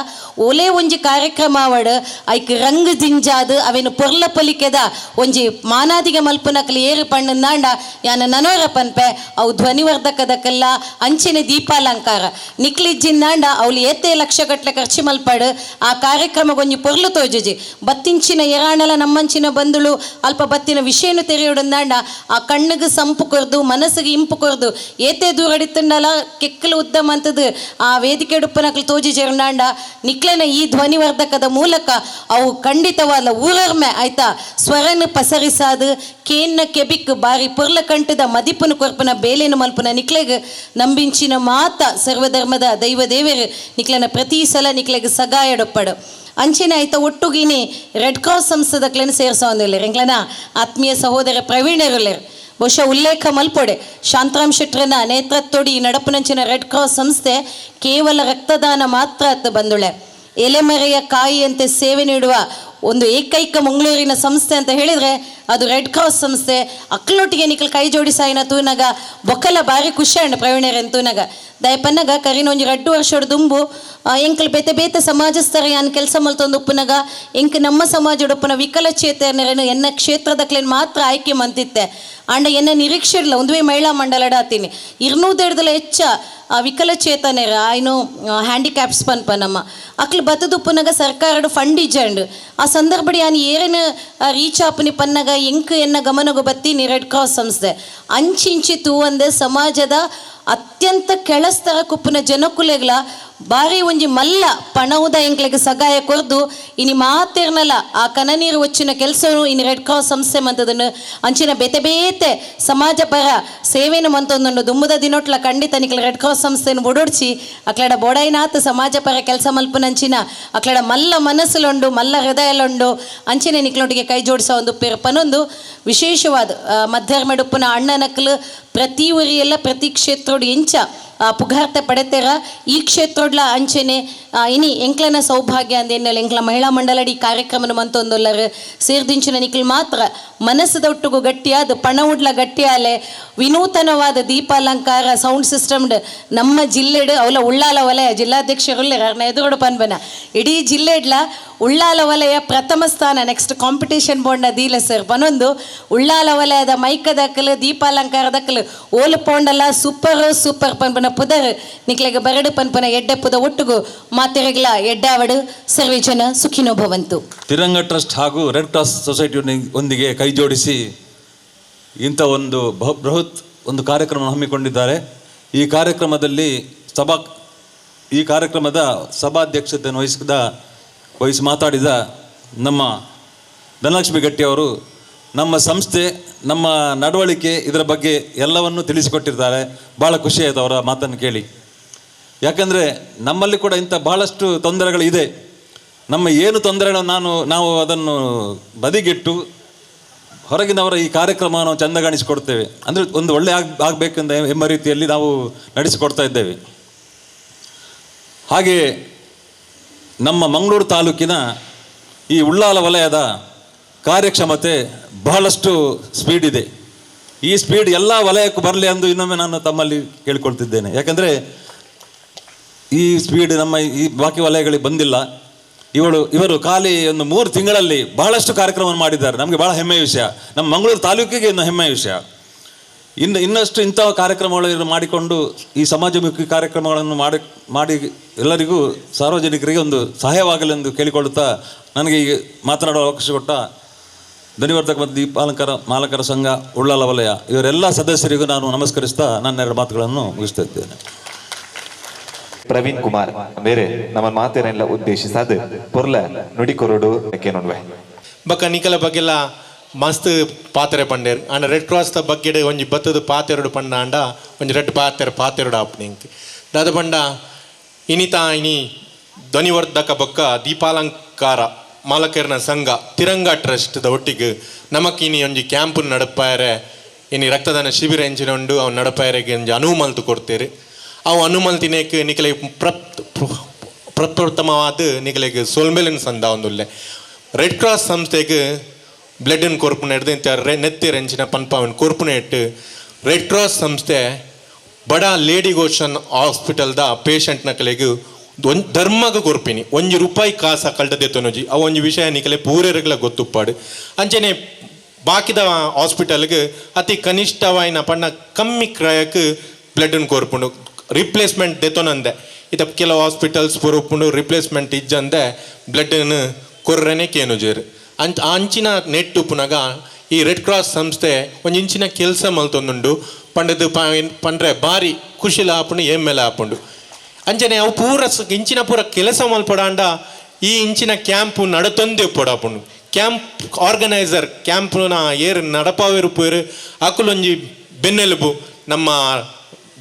ಒಲೆ ಒಂಜಿ ಕಾರ್ಯಕ್ರಮ ಅವಡ್ ಐಕ್ ರಂಗ್ ಜಿಂಜಾದ್ ಅವೇನು ಪೊರ್ಲ ಪೊಲಿಕೆದ ಒಂಜಿ ಮಾನಾದಿಗೆ ಮಲ್ಪುನಕ್ಲು ಏರು ಪಣ್ಣಂದಾಂಡ ಯಾನ ನನೋರ ಪನ್ಪೆ ಅವು ಧ್ವನಿವರ್ಧಕದಕ್ಕೆಲ್ಲ ಅಂಚಿನ ದೀಪಾಲಂಕಾರ ನಿಕ್ಲಿಜ್ಜಿಂದಾಂಡ ಅವಳು ಏತೆ ಲಕ್ಷ ಗಟ್ಟಲೆ ಖರ್ಚು ಮಲ್ಪಾಡು ಆ ಕಾರ್ಯಕ್ರಮಗೊಂಜಿ ಪೊರ್ಲು ತೋಜುಜಿ ಬತ್ತಿಂಚಿನ ಎರಾಣಲ ನಮ್ಮಂಚಿನ ಬಂದುಳು ಅಲ್ಪ ಬತ್ತಿನ ವಿಷಯನು ತೆರೆಯೋಡಂದಾಂಡ ಆ ಕಣ್ಣಿಗೆ ಸಂಪು ಕೊರ್ದು ಮನಸ್ಸಿಗೆ ಇಂಪು ಕೊರ್ದು ಏತೆ ದೂರಡಿತ್ತಂಡಲ ಕೆಕ್ಕಲು ಉದ್ದಮ ಅಂತದ್ದು ಆ ವೇದಿಕೆ ಉಪ್ಪನಕ್ಲು ತೋಜಿ ചേರ್ಂಡಾಂಡ ನಿಕ್ಲೆನ ಈ ಧ್ವನಿವರ್ಧಕದ ಮೂಲಕ ಅವು ಖಂಡಿತವಾದ ಊರರ್ಮೆ ಆಯ್ತಾ ಸ್ವರನ ಪಸರಿಸಾದು ಕೇನ್ನ ಕೆಬಿಕ್ ಬಾರಿ ಪೊರ್ಲ ಕಂಠದ ಮದಿಪುನ ಕೊರ್ಪನ ಬೇಲೇನು ಮಲ್ಪುನ ನಿಕ್ಲೆಗ್ ನಂಬಿಂಚಿನ ಮಾತ ಸರ್ವಧರ್ಮದ ದೈವ ದೇವರು ನಿಕ್ಲೆನ ಪ್ರತಿ ಸಲ ನಿಕ್ಲೆಗ್ ಸಗಾಯಡೊಪ್ಪಡು ಅಂಚಿನ ಆಯ್ತ ಒಟ್ಟುಗಿನಿ ರೆಡ್ ಕ್ರಾಸ್ ಸಂಸ್ಥೆದಕ್ಲೆನ ಸೇರ್ಸೋಂದಿಲ್ಲ ಎಂಕ್ಲೆನ ಆತ್ಮೀಯ ಸಹೋದರ ಪ್ರವೀಣರುಲ್ಲೇರು ಬಹುಶಃ ಉಲ್ಲೇಖ ಮಲ್ಪೊಡೆ ಶಾಂತರಾಮ್ ಶೆಟ್ರನ ನೇತೃತ್ವಡಿ ನಡಪುನಂಚಿನ ರೆಡ್ ಕ್ರಾಸ್ ಸಂಸ್ಥೆ ಕೇವಲ ರಕ್ತದಾನ ಮಾತ್ರ ಅತ್ತ ಬಂದುಳೆ ಎಲೆಮರೆಯ ಕಾಯಿಯಂತೆ ಸೇವೆ ನೀಡುವ ಒಂದು ಏಕೈಕ ಮಂಗಳೂರಿನ ಸಂಸ್ಥೆ ಅಂತ ಹೇಳಿದರೆ ಅದು ರೆಡ್ ಕ್ರಾಸ್ ಸಂಸ್ಥೆ. ಅಕ್ಲೊಟ್ಟಿಗೆ ನಿಕಲ್ ಕೈ ಜೋಡಿಸಾಯಿನ ತೂನಗ ಬೊಕ್ಕಲ ಬಾರಿ ಖುಷಿ ಅಂಡ್ ಪ್ರವೀಣರನ್ ತೂನಗ ದಯಪನ್ನಗ ಕರಿನ ಒಂಜಿ 2 ವರ್ಷದ ದುಂಬು ಎಂಕಲ್ ಬೇತೆ ಬೇತೆ ಸಮಾಜಸ್ಥರ ಯಾನ್ ಕೆಲಸ ಮಲ್ತೊಂದು ಉಪ್ಪುನಗ ಎಂಕ್ ನಮ್ಮ ಸಮಾಜದ ಉಪ್ಪುನ ವಿಕಲಚೇತನರನ್ನು ಎನ್ನ ಕ್ಷೇತ್ರದಕ್ಲೇನು ಮಾತ್ರ ಆಯ್ಕೆ ಮಂತಿತ್ತೆ. ಆಂಡ ಎನ್ನ ನಿರೀಕ್ಷೆ ಇರಲ್ಲ ಒಂದುವೇ ಮಹಿಳಾ ಮಂಡಲಡ ಆತೀನಿ 200 ಹೆಚ್ಚ ವಿಕಲಚೇತನರ ಆಯ್ನು ಹ್ಯಾಂಡಿಕ್ಯಾಪ್ಸ್ ಪನ್ಪ ನಮ್ಮ ಅಕ್ಲು ಬತ್ತದುಪ್ಪುನಗ ಸರ್ಕಾರದ ಫಂಡ್ ಇಜ್ಜಂಡು. ಆ ಸಂದರ್ಭಡಿ ಯಾನ್ ಏರೇನು ರೀಚ್ ಆಪುನಿ ಪನ್ನಗ ಎಂಕ್ ಎನ್ನ ಗಮನಗು ಬತ್ತೀನಿ ರೆಡ್ ಕ್ರಾಸ್ ಸಂಸ್ಥೆ ಅಂಚಿಂಚಿ ತೂವಂದೆ ಸಮಾಜದ ಅತ್ಯಂತ ಕೆಳಸ್ತರ ಕುಪ್ಪುನ ಜನಕುಲೆಗ್ಲ ಬಾರಿ ಒಂಜಿ ಮಲ್ಲ ಪಣವುದ ಎಂಕ್ಲೆಗ್ ಸಗಾಯ ಕೊರ್ದು ಇನಿ ಮಾತಿರ್ನಲ್ಲ ಆ ಕನನೀರು వచ్చిన ಕೆಲಸನು ಇನಿ ರೆಡ್ ಕ್ರಾಸ್ ಸಂಸ್ಥೆ ಮಂತದನ್ನು ಅಂಚಿನ ಬೇತೆ ಬೇತೆ ಸಮಾಜ ಪರ ಸೇವೆನು ಮಂತೊಂದುಂಡು. ದುಮ್ಮದ ದಿನೊಟ್ಲ ಖಂಡಿತ ನಿಕ್ಲ ರೆಡ್ ಕ್ರಾಸ್ ಸಂಸ್ಥೆಯನ್ನು ಬೊಡೊಡ್ಚಿ ಅಕ್ಲಡ ಬೊಡೈನಾತ್ ಸಮಾಜ ಪರ ಕೆಲಸ ಮಲ್ಪುನಂಚಿನ ಅಕ್ಲಡ ಮಲ್ಲ ಮನಸ್ಸುಲುಂಡು ಮಲ್ಲ ಹೃದಯಲುಂಡು ಅಂಚಿನ ನಿಕ್ಲೊಟ್ಟಿಗೆ ಕೈ ಜೋಡಿಸೋ ಒಂದು ಪೆರ್ಪನೊಂದು ವಿಶೇಷವಾದ ಮಧ್ಯರ್ಮೆಡುಪ್ಪುನ ಅಣ್ಣನಕ್ಲು ಪ್ರತಿ ಊರಿಯೆಲ್ಲ ಪ್ರತಿ ಕ್ಷೇತ್ರೋಡು ಎಂಚ ಪುಗಾರ್ತೆ ಪಡೆತೇರ ಈ ಕ್ಷೇತ್ರೋಡ್ಲ ಅಂಚೆನೆ ಇನಿ ಎಂಕ್ಲನ ಸೌಭಾಗ್ಯ ಅಂದೇನೆಲ್ಲ ಎಂಕ್ಲ ಮಹಿಳಾ ಮಂಡಲಡಿ ಕಾರ್ಯಕ್ರಮನ ಮಂತೊಂದೊಲ್ಲರು ಸೇರ್ದಿಂಚಿನ ನಿಕ್ಲು ಮಾತ್ರ ಮನಸ್ಸದ ಒಟ್ಟುಗು ಗಟ್ಟಿಯಾದ ಪಣ ಉಡ್ಲ ಗಟ್ಟಿಯಾಲೆ ವಿನೂತನವಾದ ದೀಪಾಲಂಕಾರ ಸೌಂಡ್ ಸಿಸ್ಟಮ್ ನಮ್ಮ ಜಿಲ್ಲೆಡು ಅವಲ ಉಳ್ಳಾಲ ವಲಯ ಜಿಲ್ಲಾಧ್ಯಕ್ಷರುಲ್ಲೆ ಎದುರುಡು ಪನ್ಬನ ಇಡೀ ಜಿಲ್ಲೆಡ್ಲ ಉಳ್ಳಾಲ ವಲಯ ಪ್ರಥಮ ಸ್ಥಾನ ನೆಕ್ಸ್ಟ್ ಕಾಂಪಿಟೇಷನ್ ಬೋರ್ಡ್ನ ದೀಲ ಸರ್ ಪನೊಂದು ಉಳ್ಳಾಲ ವಲಯದ ಮೈಕದಕ್ಕಲು ದೀಪಾಲಂಕಾರದಕ್ಕಲು ಓಲು ಪೋಂಡಲ ಸೂಪರ್ ಸೂಪರ್ ಪನ್ಪನ ಪುದರ್ ನಿಕ್ಲೆಗ ಬರಡು ಪನ್ಪನ ಎಡ್ಡೆ ಪುದ ಒಟ್ಟುಗು ಮಾತೆರೆಗ್ಲ ಎಡ್ಡಾವಡು ಸರ್ವೇ ಜನ ಸುಖಿನೋ ಭವಂತು. ತಿರಂಗ ಟ್ರಸ್ಟ್ ಹಾಗೂ red cross society ಒಂದಿಗೆ ಕೈ ಜೋಡಿಸಿ ಇಂಥ ಒಂದು ಬೃಹತ್ ಒಂದು ಕಾರ್ಯಕ್ರಮವನ್ನು ಹಮ್ಮಿಕೊಂಡಿದ್ದಾರೆ. ಈ ಕಾರ್ಯಕ್ರಮದಲ್ಲಿ ಈ ಕಾರ್ಯಕ್ರಮದ ಸಭಾಧ್ಯಕ್ಷತೆಯನ್ನು ವಹಿಸಿ ಮಾತಾಡಿದ ನಮ್ಮ ಧನಲಕ್ಷ್ಮಿ ಗಟ್ಟಿಯವರು ನಮ್ಮ ಸಂಸ್ಥೆ, ನಮ್ಮ ನಡವಳಿಕೆ ಇದರ ಬಗ್ಗೆ ಎಲ್ಲವನ್ನೂ ತಿಳಿಸಿಕೊಟ್ಟಿರ್ತಾರೆ. ಭಾಳ ಖುಷಿಯಾಯಿತು ಅವರ ಮಾತನ್ನು ಕೇಳಿ. ಯಾಕಂದರೆ ನಮ್ಮಲ್ಲಿ ಕೂಡ ಇಂಥ ಭಾಳಷ್ಟು ತೊಂದರೆಗಳಿದೆ. ನಮ್ಮ ಏನು ತೊಂದರೆಗಳನ್ನು ನಾವು ಅದನ್ನು ಬದಿಗಿಟ್ಟು ಹೊರಗಿನವರ ಈ ಕಾರ್ಯಕ್ರಮವನ್ನು ಚಂದಗಾಣಿಸಿಕೊಡ್ತೇವೆ. ಅಂದರೆ ಒಂದು ಒಳ್ಳೆ ಆಗಬೇಕೆಂದ ಎಂಬ ರೀತಿಯಲ್ಲಿ ನಾವು ನಡೆಸಿಕೊಡ್ತಾ ಇದ್ದೇವೆ. ಹಾಗೆಯೇ ನಮ್ಮ ಮಂಗಳೂರು ತಾಲೂಕಿನ ಈ ಉಳ್ಳಾಲ ವಲಯದ ಕಾರ್ಯಕ್ಷಮತೆ ಬಹಳಷ್ಟು ಸ್ಪೀಡ್ ಇದೆ. ಈ ಸ್ಪೀಡ್ ಎಲ್ಲ ವಲಯಕ್ಕೂ ಬರಲಿ ಎಂದು ಇನ್ನೊಮ್ಮೆ ನಾನು ತಮ್ಮಲ್ಲಿ ಕೇಳಿಕೊಳ್ತಿದ್ದೇನೆ. ಯಾಕಂದರೆ ಈ ಸ್ಪೀಡ್ ನಮ್ಮ ಈ ಬಾಕಿ ವಲಯಗಳಿಗೆ ಬಂದಿಲ್ಲ. ಇವರು ಖಾಲಿ ಒಂದು 3 ತಿಂಗಳಲ್ಲಿ ಬಹಳಷ್ಟು ಕಾರ್ಯಕ್ರಮವನ್ನು ಮಾಡಿದ್ದಾರೆ. ನಮಗೆ ಭಾಳ ಹೆಮ್ಮೆಯ ವಿಷಯ, ನಮ್ಮ ಮಂಗಳೂರು ತಾಲೂಕಿಗೆ ಇನ್ನು ಹೆಮ್ಮೆಯ ವಿಷಯ. ಇನ್ನಷ್ಟು ಇಂಥ ಕಾರ್ಯಕ್ರಮಗಳನ್ನು ಮಾಡಿಕೊಂಡು ಈ ಸಮಾಜಮುಖಿ ಕಾರ್ಯಕ್ರಮಗಳನ್ನು ಮಾಡಿ ಎಲ್ಲರಿಗೂ ಸಾರ್ವಜನಿಕರಿಗೆ ಒಂದು ಸಹಾಯವಾಗಲೆಂದು ಕೇಳಿಕೊಳ್ಳುತ್ತಾ ನನಗೆ ಈಗ ಮಾತನಾಡುವ ಅವಕಾಶ ಕೊಟ್ಟ ಧ್ವನಿವರ್ಧಕ ಮತ್ತು ದೀಪಾಲಂಕಾರ ಮಾಲಕರ ಸಂಘ ಉಳ್ಳಾಲ ವಲಯ ಇವರೆಲ್ಲ ಸದಸ್ಯರಿಗೂ ನಾನು ನಮಸ್ಕರಿಸ್ತಾ ನನ್ನ 2 ಮಾತುಗಳನ್ನು ಮುಗಿಸ್ತಾ ಇದ್ದೇನೆ. ಪ್ರವೀಣ್ ಕುಮಾರ್ ಬೇರೆ ನಮ್ಮ ಮಾತೇನೆಲ್ಲ ಉದ್ದೇಶಿಸಾದ ಪೊರ್ಲ ನುಡಿಕೊರಡು ಕೇನೊನ್ವೆ ಬಕ್ಕ ನಿಕಲ ಬಗ್ಗೆಲ್ಲ ಮಸ್ತ್ ಪಾತ್ರೆ ಪಂಡೇರ್ and red cross the ಬಗ್ಗೆ ಒಂಜಿ ಬತ್ತದ ಪಾತೆರಡು ಪಂಡ ಅಂಡ ಒಂಜಿ ರೆಡ್ ಪಾತೆರ ಪಾತೆರಡು ಆಪ್ನಿಂಕ್ ದಾದ ಪಂಡ ಇನಿತಾ ಇನಿ ಧ್ವನಿವರ್ಧಕ ಬೊಕ್ಕ ದೀಪಾಲಂಕಾರ ಮಾಲಕರ್ನ ಸಂಘ ತಿರಂಗ ಟ್ರಸ್ಟ್ the ಒಟ್ಟಿಗೆ ನಮಕ್ ಇನಿ ಒಂಜಿ ಕ್ಯಾಂಪ್ ನಡಪಾಯರೆ ಇನಿ ರಕ್ತದಾನ ಶಿಬಿರ ಎಂಚಿನ ಉಂಡು ಅವು ನಡಪಾಯರೆಗೆ ಒಂಜಿ ಅನುವು ಮಲ್ತು ಕೊಡ್ತೇರು. ಅವು ಅನುಮಲ್ತಿನೇಕ್ ನಿಕಲೆ ಪ್ರಪ್ರಥಮವಾದ ನಿಕಲೆಗ್ ಸೊಲ್ಮೆಲಿನ ಸಂದ ಒಂದುಲ್ಲೆ ರೆಡ್ ಕ್ರಾಸ್ ಸಂಸ್ಥೆಗೆ ಬ್ಲಡ್ನ ಕೊರ್ಪುನ ಹಿಡ್ದು ನೆತ್ತಿರ ಎಂಚಿನ ಪನ್ಪಾವನ್ ಕೊರ್ಪುನ ಇಟ್ಟು ರೆಡ್ ಕ್ರಾಸ್ ಸಂಸ್ಥೆ ಬಡ ಲೇಡಿ ಗೋಷನ್ ಹಾಸ್ಪಿಟಲ್ದ ಪೇಷಂಟ್ ನಕಲೆಗ್ ಒಂದು ಧರ್ಮಗ ಕೊರ್ಪಿನಿ ಒಂಜಿ ರೂಪಾಯಿ ಕಾಸ ಕಳ್ದದೆ ತೊನಜಿ ಅವು ಒಂಜಿ ವಿಷಯ ನಿಕಲೆ ಪೂರೆರ್ಗಳ ಗೊತ್ತುಪ್ಪಾಡು. ಅಂಚನೆ ಬಾಕಿದ ಹಾಸ್ಪಿಟಲ್ಗೆ ಅತಿ ಕನಿಷ್ಠವಾಯಿನ ಪಣ್ಣ ಕಮ್ಮಿ ಕ್ರಯಕ್ಕೆ ಬ್ಲಡ್ನ ಕೊರ್ಪುಂಡು ರಿಪ್ಲೇಸ್ಮೆಂಟ್ ದೆತೊನಂದೆ ಇತ ಕೆಲವು ಹಾಸ್ಪಿಟಲ್ಸ್ ಪೂರ ರಿಪ್ಲೇಸ್ಮೆಂಟ್ ಇಜ್ಜಂದೆ ಬ್ಲಡ್ನ ಕೊರ್ರನೆ ಕೇನುಜೇರು ಅಂಚ ಅಂಚಿನ ನೆಟ್ಟು ಪುನಗ ಈ ರೆಡ್ ಕ್ರಾಸ್ ಸಂಸ್ಥೆ ಒಂಜಿ ಇಂಚಿನ ಕೆಲಸ ಮಲ್ತೊಂದುಂಡು ಪಂಡದು ಪಂಡ್ರೆ ಬಾರಿ ಖುಷಿಲ ಆಪುಂಡು ಎಮ್ಮೆಲ ಆಪುಂಡು. ಅಂಚನೆ ಅವು ಪೂರ ಇಂಚಿನ ಪೂರ ಕೆಲಸ ಮಲ್ಪಡಾಂಡ ಈ ಇಂಚಿನ ಕ್ಯಾಂಪು ನಡತೊಂದೆ ಪೊಡಾಪುಂಡು. ಕ್ಯಾಂಪ್ ಆರ್ಗನೈಸರ್ ಕ್ಯಾಂಪ್ನ ಏರು ನಡಪಾವೇರು ಪೇರು ಅಕುಲೊಂಜಿ ಬೆನ್ನೆಲುಬು ನಮ್ಮ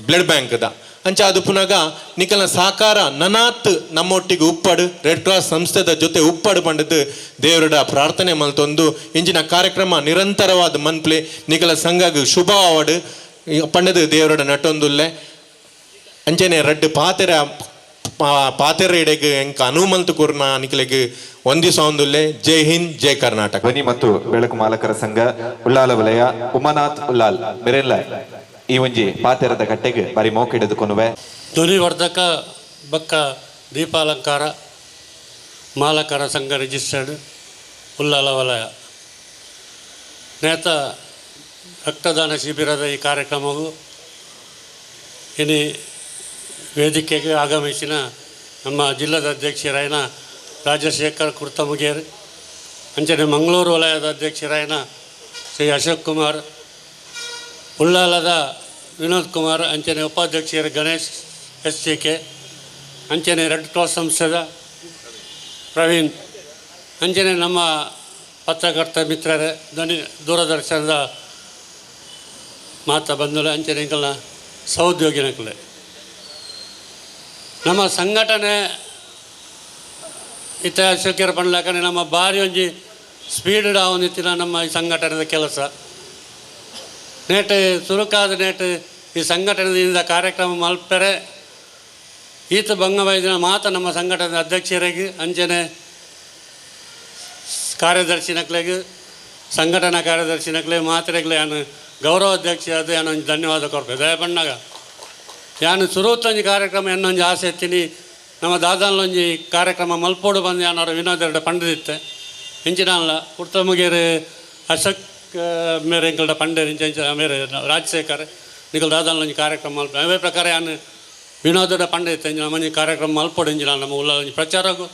ಬ್ಲಡ್ ಬ್ಯಾಂಕ್ದ ಅಂಚ ಅದು ಪುನಗ ನಿಕಲ ಸಾಕಾರ ನನಾತ್ ನಮ್ಮೊಟ್ಟಿಗೆ ಉಪ್ಪಾಡು ರೆಡ್ ಕ್ರಾಸ್ ಸಂಸ್ಥೆದ ಜೊತೆ ಉಪ್ಪಾಡು ಪಂಡದು ದೇವರಡ ಪ್ರಾರ್ಥನೆ ಮಲ್ತೊಂದು ಇಂಚಿನ ಕಾರ್ಯಕ್ರಮ ನಿರಂತರವಾದ ಮನ್ಪ್ಲೆ ನಿಕಲ ಸಂಘಗ್ ಶುಭ ಆವಡು ಪಂಡದು ದೇವರಡ ನಟೊಂದುಲ್ಲೆ. ಅಂಚನೆ ರಡ್ಡು ಪಾತೆರ ಪಾತೆರ ಇಡೆಗ್ ಎಂಕ ಅನುಮಂತ ಕೊರ್ನ ಅನಿಕಲೆಗ್ ವಂದಿಸೊಂದುಲ್ಲೆ. ಜೈ ಹಿಂದ್, ಜೈ ಕರ್ನಾಟಕ. ಧ್ವನಿ ಮತ್ತು ಬೆಳಕು ಮಾಲಕರ ಸಂಘ ಉಳ್ಳಾಲ ವಲಯ ಉಮಾನಾಥ್ ಉಲ್ಲಾಲ್ ಮೆರೆಲ್ಲ ಈ ಒಂಜಿ ಪಾತೆರದ ಕಟ್ಟೆಗೆ ಬಾರಿ ಮೋಕಿಡೆದುಕೊನುವೆ. ಧ್ವನಿವರ್ಧಕ ಬಕ್ಕ ದೀಪಾಲಂಕಾರ ಮಾಲಕರ ಸಂಘ ರಿಜಿಸ್ಟರ್ಡ್ ಉಳ್ಳಾಲ ವಲಯ ನೇತ ರಕ್ತದಾನ ಶಿಬಿರದ ಈ ಕಾರ್ಯಕ್ರಮವು ಇನಿ ವೇದಿಕೆಗೆ ಆಗಮಿಸಿನ ನಮ್ಮ ಜಿಲ್ಲಾದ ಅಧ್ಯಕ್ಷರಾಯನ ರಾಜಶೇಖರ್ ಕುರ್ತಮುಗೇರ್, ಅಂಚನೆ ಮಂಗಳೂರು ವಲಯದ ಅಧ್ಯಕ್ಷರಾಯನ ಶ್ರೀ ಅಶೋಕ್ ಕುಮಾರ್, ಉಳ್ಳಾಲದ ವಿನೋದ್ ಕುಮಾರ್, ಅಂಚನೆ ಉಪಾಧ್ಯಕ್ಷರು ಗಣೇಶ್ S C K, ಅಂಚನೆ ರೆಡ್ ಕ್ರಾಸ್ ಸಂಸ್ಥೆದ ಪ್ರವೀಣ್, ಅಂಚನೆ ನಮ್ಮ ಪತ್ರಕರ್ತ ಮಿತ್ರರೇ, ಧ್ವನಿ ದೂರದರ್ಶನದ ಮಾತಾ ಬಂಧುಲೆ, ಅಂಚನೆ ಎಂಕಲ್ನ ಸಹೋದ್ಯೋಗಿನಕಲೆ. ನಮ್ಮ ಸಂಘಟನೆ ಇತಿಹಾಸಕ್ಕೆ ಪಂಡ್ಲಕನೆ ನಮ್ಮ ಭಾರಿ ಒಂಜಿ ಸ್ಪೀಡ್ ಆವೊಂದಿತ್ತಿನ ನಮ್ಮ ಈ ಸಂಘಟನೆದ ಕೆಲಸ ನೇಟ್ ಸುರುಕಾದ ನೇಟ್ ಈ ಸಂಘಟನೆಯಿಂದ ಕಾರ್ಯಕ್ರಮ ಮಲ್ಪೆರೆ ಈತ ಬಂಗವೈದಿನ ಮಾತ ನಮ್ಮ ಸಂಘಟನೆ ಅಧ್ಯಕ್ಷರಿಗೆ, ಅಂಚನೆ ಕಾರ್ಯದರ್ಶಿನಕ್ಲೆಗ್, ಸಂಘಟನಾ ಕಾರ್ಯದರ್ಶಿನಕ್ಲೆ ಮಾತ್ರೆಗ್ಲೆ ಯಾನು ಗೌರವ ಅಧ್ಯಕ್ಷ ಅದು ಯಾನು ಒಂಜಿ ಧನ್ಯವಾದ ಕೊರ್ಪೆ. ದಯಪಣ್ಣಾಗ ಯಾನು ಸುರುತ್ತೊಂಜಿ ಕಾರ್ಯಕ್ರಮ ಎನ್ನೊಂಜಿ ಆಸೆ ಎತ್ತೀನಿ ನಮ್ಮ ದಾದಾನೊಂಜಿ ಕಾರ್ಯಕ್ರಮ ಮಲ್ಪೋಡು ಬಂದು ಯಾನವ್ರ ವಿನೋದ್ ಎರಡು ಪಂಡದಿತ್ತೆ ಇಂಚಿನಲ್ಲ ಕುರ್ತಮುಗೇರು ಅಶೋಕ್ ಮೇರೆ ಎಂಕಲ್ಡ ಪಂಡೇರು ಇಂಚ ಇಂಚ ಮೇರೆ ರಾಜಶೇಖರ್ ನಿಕಲ್ ದಾದಾನೊಂಜಿ ಕಾರ್ಯಕ್ರಮ ಮಲ್ಪ ಅವೇ ಪ್ರಕಾರ ಯಾನು ವಿನೋದಡ ಪಂಡಿತ ಇಂಚಿನ ಮಂಜಿ ಕಾರ್ಯಕ್ರಮ ಮಲ್ಪೋಡು ಇಂಚಿನ ನಮ್ಮ ಉಲ್ಲ ಒಂಜಿ ಪ್ರಚಾರಗೂ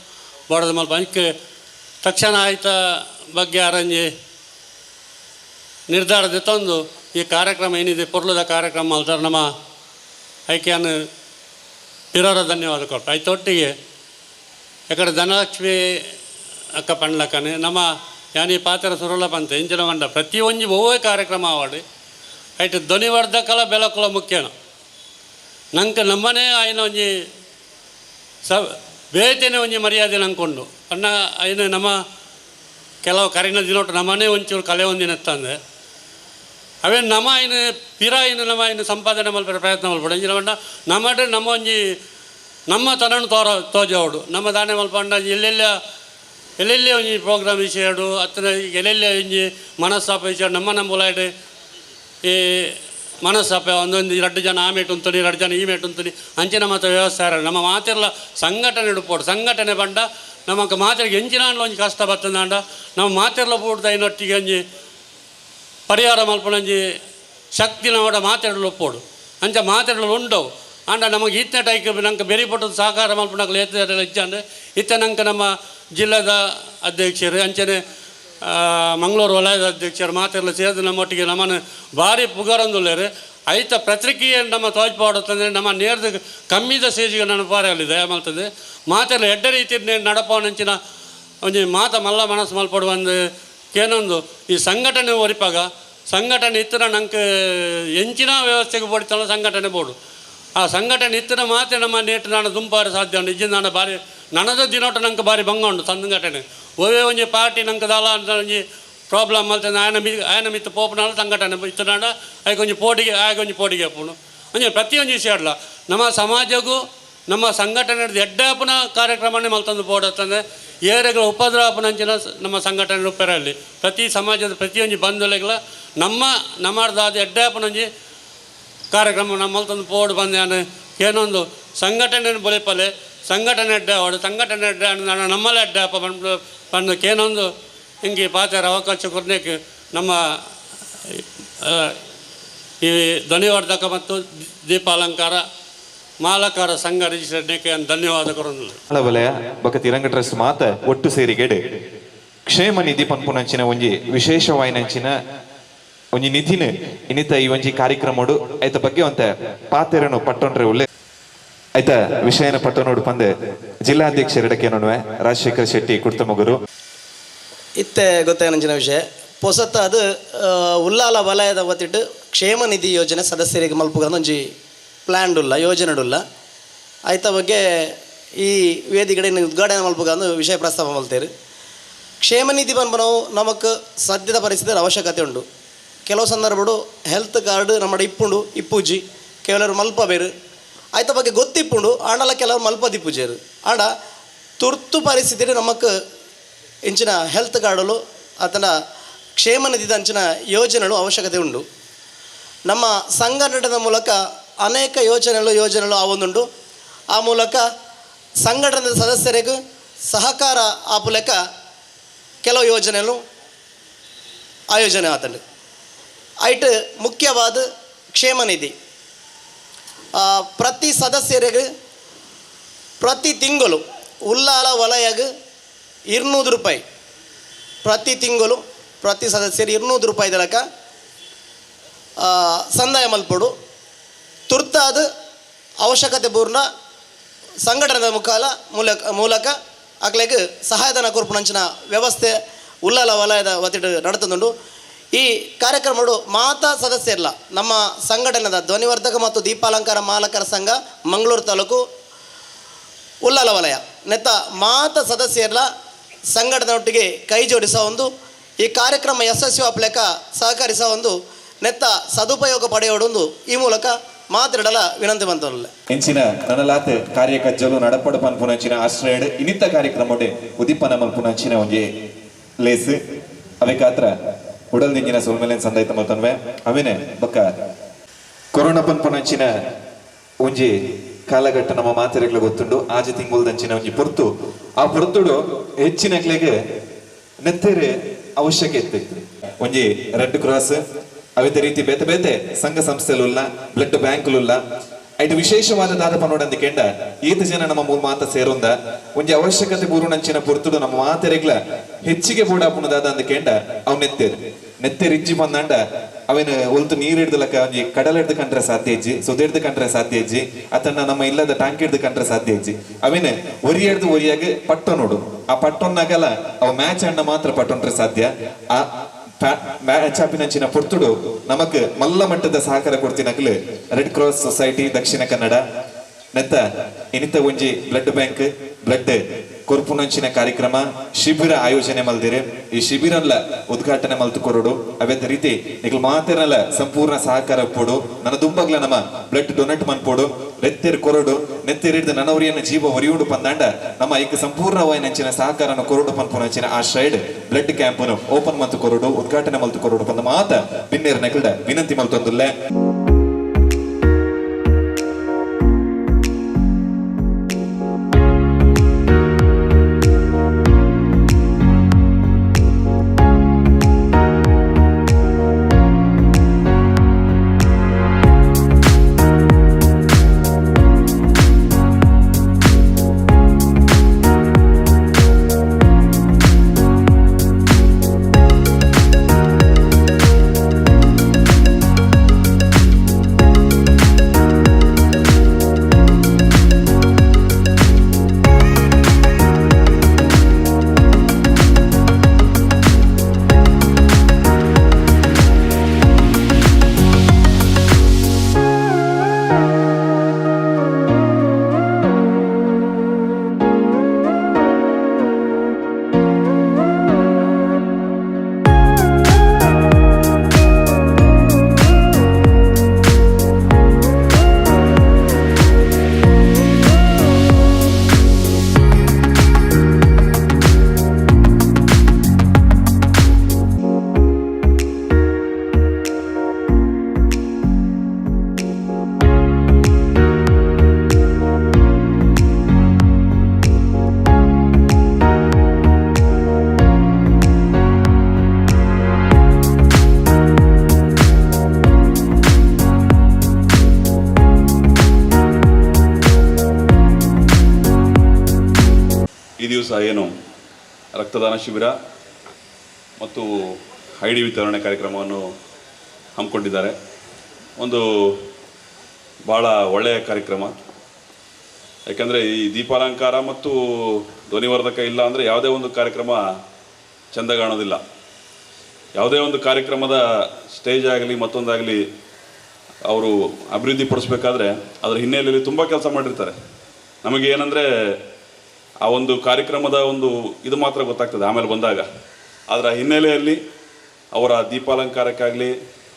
ಬೋಡದ ಮಲ್ಪ ಅಂಕೆ ತಕ್ಷಣ ಆಯ್ತ ಬಗ್ಗೆ ಅರಂಜಿ ನಿರ್ಧಾರದ ತಂದು ಈ ಕಾರ್ಯಕ್ರಮ ಏನಿದೆ ಪೊರ್ಲದ ಕಾರ್ಯಕ್ರಮ ಮಲ್ತಾರೆ ನಮ್ಮ ಆಯ್ಕೆಯನ್ನು ಪಿರೋರ ಧನ್ಯವಾದ ಕೊಟ್ಟು ಆಯ್ತೊಟ್ಟಿಗೆ ಯಾಕಡೆ ಧನಲಕ್ಷ್ಮಿ ಅಕ್ಕ ಪಂಡ್ಲಕ್ಕನೆ ನಮ್ಮ ಯಾನಿ ಪಾತ್ರ ಸುರುಳ ಪಂತ ಇಂಚಿನ ಮಂಡ ಪ್ರತಿಯೊಂಜಿ ಒವ್ವೇ ಕಾರ್ಯಕ್ರಮ ಆವಾಡಿ ಆಯ್ತು ಧ್ವನಿವರ್ಧಕಲ ಬೆಳಕುಲ ಮುಖ್ಯನ ನಂಗೆ ನಮ್ಮನೇ ಆಯ್ನ ಒಂಜಿ ಸ ಬೇತೇನೆ ಒಂಜಿ ಮರ್ಯಾದೆ ನಂಕೊಂಡು ಅಣ್ಣ ಆಯ್ನ ನಮ್ಮ ಕೆಲವು ಕರಿನ ದಿನೋಟು ನಮ್ಮನೇ ಒಂಚೂರು ಕಲೆ ಒಂದಿನತ್ತಂದೆ ಅವೇ ನಮ್ಮ ಐನು ಪಿರ ಐನು ನಮ್ಮ ಐನು ಸಂಪಾದನೆ ಮಲ್ಪರೆ ಪ್ರಯತ್ನ ಮಲ್ಪಡು ಇಂಚಿನ ಪಂಡ ನಮ್ಮಡೆ ನಮ್ಮ ಒಂಜಿ ನಮ್ಮ ತನನು ತೋರ ತೋಜೋಡು ನಮ್ಮ ದಾನೆ ಮಲ್ಪಂಡ ಎಲ್ಲೆಲ್ಲ ಎಲ್ಲೆಲ್ಲಿ ಒಂಜಿ ಪ್ರೋಗ್ರಾಮ್ ವಿಷಯಡು ಅತ್ತನ ಎಲ್ಲೆಲ್ಲಿ ಒಂಜಿ ಮನಸ್ಸಾಪ ವಿಷಯ ನಮ್ಮ ನಮ್ಮ ಉಲಾಯ್ಡು ಈ ಮನಸ್ಸಾಪ ಒಂದೊಂದು ಎರಡು ಜನ ಆ ಮೇಟು ಉಂತುನಿ ಎರಡು ಜನ ಈ ಮೇಟು ಉಂತುನಿ ಅಂಚಿನ ಮಾತ್ರ ವ್ಯವಸ್ಥೆ ನಮ್ಮ ಮಾತಿರಲ್ಲ ಸಂಘಟನೆ ಇಡುಪೋಡು ಸಂಘಟನೆ ಬಂಡ ನಮಕ್ ಮಾತಿಗೆ ಎಂಚಿನ ಒಂಜಿ ಕಷ್ಟ ಬರ್ತದಂಡ ನಮ್ಮ ಮಾತಿರಲ್ಲ ಪೂಡ್ದ ಐನೊಟ್ಟಿಗೆ ಒಂಜಿ ಪರಿಹಾರ ಮಲ್ಪನಂಜಿ ಶಕ್ತಿ ನಮ್ಮಡ ಮಾತಾಡಲು ಒಪ್ಪೋಡು ಅಂಚ ಮಾತಾಡಲು ಉಂಡವು ಆಂಡ ನಮಗೆ ಇತ್ತನೇ ಟೈಕ್ ನಂಗೆ ಬೆರಿ ಪಟ್ಟದ ಸಹಕಾರ ಮಲ್ಪನಕ್ಲೆ ಹೆಚ್ಚಂದ್ರೆ ಇತ್ತ ನಂಗೆ ನಮ್ಮ ಜಿಲ್ಲಾದ ಅಧ್ಯಕ್ಷರು ಅಂಚನೆ ಮಂಗಳೂರು ವಲಯದ ಅಧ್ಯಕ್ಷರು ಮಾತೆಲ್ಲ ಸೇರಿದು ನಮ್ಮೊಟ್ಟಿಗೆ ನಮ್ಮನ್ನು ಭಾರಿ ಪುಗರೊಂದುಲ್ಲೇರು ಐತ ಪ್ರತಿಕ್ರಿಯೆ ನಮ್ಮ ತೋಜ್ಪಾಡುತ್ತಂದರೆ ನಮ್ಮ ನೇರದ ಕಮ್ಮಿದ ಸೇಜಿಗೆ ನನ್ನ ಪಾರಲ್ಲಿ ದಯ ಮಲ್ತದೆ ಮಾತೆಲ್ಲ ಎಡ್ಡ ರೀತಿ ನಡಪವನಂಚಿನ ಒಂಜಿ ಮಾತ ಮಲ್ಲ ಮನಸ್ಸು ಮಲ್ಪಡು ಒಂದು ಕೇನೊಂದು ಈ ಸಂಘಟನೆ ಒರಿಪಾಗ ಸಂಘಟನೆ ಇತ್ತರ ನಂಗೆ ಎಂಚಿನ ವ್ಯವಸ್ಥೆಗೆ ಬೋಡಿತಲ್ಲ ಸಂಘಟನೆ ಬೋಡು ಆ ಸಂಘಟನೆ ಇತ್ತರ ಮಾತ್ರ ನಮ್ಮ ನೇಟು ನಾನು ದುಂಪಾರು ಸಾಧ್ಯ ಉಂಟು ಇಜ್ಜಿ ನಾನು ಭಾರಿ ನನದ ದಿನೋಟ ನಂಗೆ ಭಾರಿ ಭಂಗ ಉಂಟು ಸಂಘಟನೆ ಒವೇ ಒಂಜಿ ಪಾರ್ಟಿ ನಂಗೆ ದಾಲ ಅಂತ ಒಂಜಿ ಪ್ರಾಬ್ಲಮ್ ಮಲ್ತದೆ ಆಯನ ಮಿ ಆಯನ ಮಿತ್ತ ಪೋಪನಾಲ ಸಂಘಟನೆ ಇತ್ತನಾಡ ಆಯ್ಕೊಂಜಿ ಪೋಟಿಗೆ ಆಯ್ಕೊಂಜಿ ಪೋಟಿಗೆ ಅಪ್ಪುನು ಒಂಜಿ ಪ್ರತಿಯೊಂಜಿ ವಿಷಯ ಅಲ್ಲ ನಮ್ಮ ಸಮಾಜಕ್ಕೂ ನಮ್ಮ ಸಂಘಟನೆ ಎಡ್ಡಾಪನ ಕಾರ್ಯಕ್ರಮನೇ ಮಲ್ತಂದು ಬೋಡತ್ತಂದರೆ ಏರೆಗಳ ಉಪದ್ರವಪನಂಚಿನ ನಮ್ಮ ಸಂಘಟನೆ ರೂಪರಲ್ಲಿ ಪ್ರತಿ ಸಮಾಜದ ಪ್ರತಿಯೊಂಜಿ ಬಂಧುಲೆಗಳ ನಮ್ಮ ನಮ್ಮದಾದ ಎಡ್ಡಾಪನಂಜಿ ಕಾರ್ಯಕ್ರಮ ನಮ್ಮ ಮಲ್ತಂದು ಪೋಡು ಬಂದ ಏನೊಂದು ಸಂಘಟನೆ ಬೊಲಿಪಲೆ ಸಂಘಟನೆ ಅಡ್ಡ ಅವಡು ಸಂಘಟನೆ ಅಡ್ಡ ನಮ್ಮಲ್ಲೇ ಅಡ್ಡಾಪ ಬಂದು ಬಂದಕ್ಕೇನೊಂದು ಹಿಂಗೆ ಪಾತ್ರ ಅವಕಾಶ ಕೊಡ್ಲಿಕ್ಕೆ ನಮ್ಮ ಈ ಧ್ವನಿವರ್ಧಕ ಮತ್ತು ದೀಪಾಲಂಕಾರ ಮಾಲಕರ ಸಂಘ ರಿಜಿಸ್ಟರ್ಡ್ ಧನ್ಯವಾದ ಕೊರೊಂದುಲ್ಲೆ. ವಲಯ ಬೊಕ ತಿರಂಗ ಟ್ರಸ್ಟ್ ಮಾತ ಒಟ್ಟು ಸೇರಿಗೆಡ್ ಕ್ಷೇಮ ನಿಧಿ ಪನ್ಪುನಂಚಿನ ಒಂಜಿ ವಿಶೇಷವಾಯಿನಂಚಿನ ಒಂಜಿ ನಿಧಿನ ಇನ್ನಿತ ಈ ಒಂಜಿ ಕಾರ್ಯಕ್ರಮಡು ಐತ ಬಗ್ಗೆ ಒಂತ ಪಾತೆರನು ಪಟ್ಟೊಂಡ್ರೆ ಉಲ್ಲೆ ಐತ ವಿಷಯನ ಪಟ್ಟೊನೋಡು ಪಂದೆ ಜಿಲ್ಲಾಧ್ಯಕ್ಷರೆಡಕೇನೊನುವೆ ರಾಜಶೇಖರ್ ಶೆಟ್ಟಿ ಕುರ್ತಮುಗುರು. ಇತ್ತೆ ಗೊತ್ತಾಯನಂಚಿನ ವಿಷಯ ಪೊಸತ್ತ ಅದು ಉಲ್ಲಾಲ ವಲಯದ ವತಿಟ್ಟು ಕ್ಷೇಮ ನಿಧಿ ಯೋಜನೆ ಸದಸ್ಯರಿಗೆ ಮಲ್ಪುಗ ಒಂಜಿ ಪ್ಲ್ಯಾನ್ ಉಲ್ಲ ಯೋಜನೆ ಉಲ್ಲ ಆಯ್ತ ಬಗ್ಗೆ ಈ ವೇದಿಕೆಡೆ ಉದ್ಘಾಟನೆ ಮಲ್ಪುಗ ವಿಷಯ ಪ್ರಸ್ತಾಪ ಮಲ್ತೇರು. ಕ್ಷೇಮ ನಿಧಿ ಪನ್ಪನವು ನಮಕ್ ಸದ್ಯದ ಪರಿಸ್ಥಿತಿ ಅವಶ್ಯಕತೆ ಉಂಟು. ಕೆಲವು ಸಂದರ್ಭಡು ಹೆಲ್ತ್ ಕಾರ್ಡ್ ನಮ್ಮ ಇಪ್ಪುಂಡು ಇಪ್ಪುಜಿ ಕೆಲವರು ಮಲ್ಪ ಬೇರು ಆಯ್ತ ಬಗ್ಗೆ ಗೊತ್ತಿಪ್ಪುಂಡು ಆಂಡಲ ಕೆಲವು ಮಲ್ಪದಿಪ್ಪುಜೇರು ಆಂಡ ತುರ್ತು ಪರಿಸ್ಥಿತಿ ನಮಕ್ ಇಂಚಿನ ಹೆಲ್ತ್ ಕಾರ್ಡುಲು ಆತನ ಕ್ಷೇಮ ನಿಧಿದ ಅಂಚಿನ ಯೋಜನೆಗಳು ಅವಶ್ಯಕತೆ ಉಂಡು. ನಮ್ಮ ಸಂಘಟನೆಯ ಮೂಲಕ ಅನೇಕ ಯೋಜನೆಗಳು ಆವೊಂದುಂಡು. ಆ ಮೂಲಕ ಸಂಘಟನೆಯ ಸದಸ್ಯರಿಗೂ ಸಹಕಾರ ಆಪುಲೆಕ ಕೆಲವು ಯೋಜನೆಗಳು ಆಯೋಜನೆ ಆತಂಡು. ಐಟ್ ಮುಖ್ಯವಾದ ಕ್ಷೇಮ ನಿಧಿ ಪ್ರತಿ ಸದಸ್ಯರಿಗೆ ಪ್ರತಿ ತಿಂಗಳು ಉಲ್ಲಾಲ ವಲಯಗ 200 ರೂಪಾಯಿ ಪ್ರತಿ ತಿಂಗಳು ಪ್ರತಿ ಸದಸ್ಯರು 200 ರೂಪಾಯಿ ತನಕ ಸಂದಾಯ ಮಲ್ಪೊಡು. ತುರ್ತಾದ ಅವಶ್ಯಕತೆ ಪೂರ್ಣ ಸಂಘಟನೆದ ಮೂಲಕ ಅಕ್ಲೆಗ್ ಸಹಾಯಧನ ಕೊರ್ಪುನಂಚಿನ ವ್ಯವಸ್ಥೆ ಉಲ್ಲಾಲ ವಲಯದ ವತಿಡ್ ನಡತುಂಡು. ಈ ಕಾರ್ಯಕ್ರಮಡು ಮಾತಾ ಸದಸ್ಯರ್ಲ ನಮ್ಮ ಸಂಘಟನೆದ ಧ್ವನಿವರ್ಧಕ ಮತ್ತು ದೀಪಾಲಂಕಾರ ಮಾಲಕರ ಸಂಘ ಮಂಗಳೂರು ತಾಲೂಕು ಉಲ್ಲಾಲ ವಲಯ ನೆತ್ತ ಮಾತ ಸದಸ್ಯರ್ಲ ಸಂಘಟನೆಯೊಟ್ಟಿಗೆ ಕೈ ಜೋಡಿಸ ಒಂದು ಈ ಕಾರ್ಯಕ್ರಮ ಯಶಸ್ವಿ ಆಪ್ಲೆಕ ಸಹಕರಿಸ ಒಂದು ನೆತ್ತ ಸದುಪಯೋಗ ಪಡೆಯೋಡೊಂದು ಈ ಮೂಲಕ ಮಾತಾಡಲ ವಿನಂತಿ ಬಂತಲ್ಲ. ಎಂಚಿನ ನನಲಾತ್ ಕಾರ್ಯಕಜ್ಜಲು ನಡಪಡು ಪನ್ಪುನಂಚಿನ ಆಶ್ರಯಡ್ ಇನ್ನಿತ ಕಾರ್ಯಕ್ರಮಡೆ ಉದಿಪನ ಮಲ್ಪುನಂಚಿನ ಒಂಜಿ ಲೇಸ್ ಅವೆಕಾತ್ರ ಉಡಲ್ ದಿಂಜಿನ ಸೊಲ್ಮೆಲೆನ್ ಸಂದಾಯ್ತ ಮಲ್ತನ್ವೆ ಅವೇನೆ ಬಕ್ಕ ಕೊರೋನಾ ಪನ್ಪುನಂಚಿನ ಒಂಜಿ ಕಾಲಘಟ್ಟ ನಮ್ಮ ಮಾತೆರೆಗ್ಲ ಗೊತ್ತುಂಡು. ಆಜಿ ತಿಂಗುಲ್ದಂಚಿನ ಒಂಜಿ ಪೊರ್ತು ಆ ಪೊರ್ತುಡು ಹೆಚ್ಚಿನಕ್ಲೆಗೆ ನೆತ್ತೆರೆ ಅವಶ್ಯಕ ಇತ್ತು. ಒಂಜಿ ರೆಡ್ ಕ್ರಾಸ್ ಅವಿತ ರೀತಿ ಬೇತೆ ಬೇತೆ ಸಂಘ ಸಂಸ್ಥೆಲುಲ್ಲ ಬ್ಲಡ್ ಬ್ಯಾಂಕ್ಲುಲ್ಲ ಐಟ್ ವಿಶೇಷವಾದ ದಾದ ಪನ್ನೋಡಂದ ಕೆಂಡ ಈತ ಜನ ನಮ್ಮ ಮೂಲ ಮಾತ ಸೇರುಂದ ಒಂಜಿ ಅವಶ್ಯಕತೆ ಬೂರುನಂಚಿನ ಪೊರ್ತುಡು ನಮ್ಮ ಮಾತೆರೆಗ್ಲ ಹೆಚ್ಚಿಗೆ ಬೋಡಾಪುಣ ದಾದ ಅಂದ ಕೆಂಡ ಅವ್ ನೆತ್ತೇರು ನೆತ್ತೇರು ಇಜ್ಜಿ ಬಂದಾಂಡ ಅವೇನು ಒಲ್ತು ನೀರು ಹಿಡ್ದಲಕ್ಕ ಒಂಜಿ ಕಡಲ ಹಿಡ್ದು ಕಂಡ್ರೆ ಸಾಧ್ಯ ಇಜ್ಜಿ, ಸುದೆ ಹಿಡ್ದು ಕಂಡ್ರೆ ಸಾಧ್ಯ ಇಜ್ಜಿ, ಅತನ್ನ ನಮ್ಮ ಇಲ್ಲದ ಟ್ಯಾಂಕ್ ಹಿಡ್ದು ಕಂಡ್ರೆ ಸಾಧ್ಯ ಇಜ್ಜಿ. ಅವೇನು ಒರಿ ಹಿಡ್ದು ಒರಿಯಾಗ ಪಟ್ಟೊ ನೋಡು ಆ ಪಟ್ಟೊನ್ನಾಗಲ್ಲ ಅವ ಮ್ಯಾಚ್ ಅಣ್ಣ ಮಾತ್ರ ಪಟ್ಟೊಂಡ್ರೆ ಸಾಧ್ಯ. ಆ ಮ್ಯಾಚ್ ಆಪಿನಂಚಿನ ಪೊರ್ತುಡು ನಮಕ್ ಮಲ್ಲ ಮಟ್ಟದ ಸಹಕಾರ ಕೊಡ್ತಿನಕ್ಲು red cross society Dakshina Kannada ನೆತ್ತ ಇನಿತ ಒಂಜಿ ಬ್ಲಡ್ ಬ್ಯಾಂಕ್ ಬ್ಲಡ್ ಕೊರ್ಪುನಂಚಿನ ಕಾರ್ಯಕ್ರಮ ಶಿಬಿರ ಆಯೋಜನೆ ಮಲ್ದಿರೆ. ಈ ಶಿಬಿರಲ್ಲ ಉದ್ಘಾಟನೆ ಮಲ್ತು ಕೊರಡು. ಅವೇತ ರೀತಿ ನಿಕ್ಲು ಮಾತೆರಲ್ಲ ಸಂಪೂರ್ಣ ಸಹಕಾರ ಪೋಡು ನನ್ನ ದುಂಬಗ್ಲ ನಮ್ಮ ಬ್ಲಡ್ ಡೊನೇಟ್ ಮನ್ಪೋಡು ನೆತ್ತೆರ್ ಕೊರಡು ನೆತ್ತೆರಿಡ್ದು ನನವರಿಯನ್ನ ಜೀವ ಒರಿಯುಡು ಪಂದಾಂಡ ನಮ್ಮ ಐಕ್ ಸಂಪೂರ್ಣವಾಯಿನಂಚಿನ ಸಹಕಾರನ ಕೊರಡು ಪನ್ಪುನಂಚಿನ ಆ ಶೈಡ್ ಬ್ಲಡ್ ಕ್ಯಾಂಪನ್ನು ಓಪನ್ ಮಲ್ತು ಕೊರಡು ಉದ್ಘಾಟನೆ ಮಲ್ತು ಕೊರಡು ಪಂದ ಮಾತ ಬಿನ್ನೇರ್ ನಕಲ್ಡ ವಿನಂತಿ ಮಲ್ತೊಂದುಲ್ಲೆ. ಈ ದಿವಸ ಏನು ರಕ್ತದಾನ ಶಿಬಿರ ಮತ್ತು I D ವಿತರಣೆ ಕಾರ್ಯಕ್ರಮವನ್ನು ಹಮ್ಮಿಕೊಂಡಿದ್ದಾರೆ. ಒಂದು ಭಾಳ ಒಳ್ಳೆಯ ಕಾರ್ಯಕ್ರಮ. ಯಾಕೆಂದರೆ ಈ ದೀಪಾಲಂಕಾರ ಮತ್ತು ಧ್ವನಿವರ್ಧಕ ಇಲ್ಲ ಅಂದರೆ ಯಾವುದೇ ಒಂದು ಕಾರ್ಯಕ್ರಮ ಚೆಂದ ಕಾಣೋದಿಲ್ಲ. ಯಾವುದೇ ಒಂದು ಕಾರ್ಯಕ್ರಮದ ಸ್ಟೇಜ್ ಆಗಲಿ ಮತ್ತೊಂದಾಗಲಿ ಅವರು ಅಭಿವೃದ್ಧಿ ಪಡಿಸ್ಬೇಕಾದ್ರೆ ಅದರ ಹಿನ್ನೆಲೆಯಲ್ಲಿ ತುಂಬ ಕೆಲಸ ಮಾಡಿರ್ತಾರೆ. ನಮಗೆ ಏನಂದರೆ ಆ ಒಂದು ಕಾರ್ಯಕ್ರಮದ ಒಂದು ಇದು ಮಾತ್ರ ಗೊತ್ತಾಗ್ತದೆ ಆಮೇಲೆ ಬಂದಾಗ. ಅದರ ಹಿನ್ನೆಲೆಯಲ್ಲಿ ಅವರ ದೀಪಾಲಂಕಾರಕ್ಕಾಗಲಿ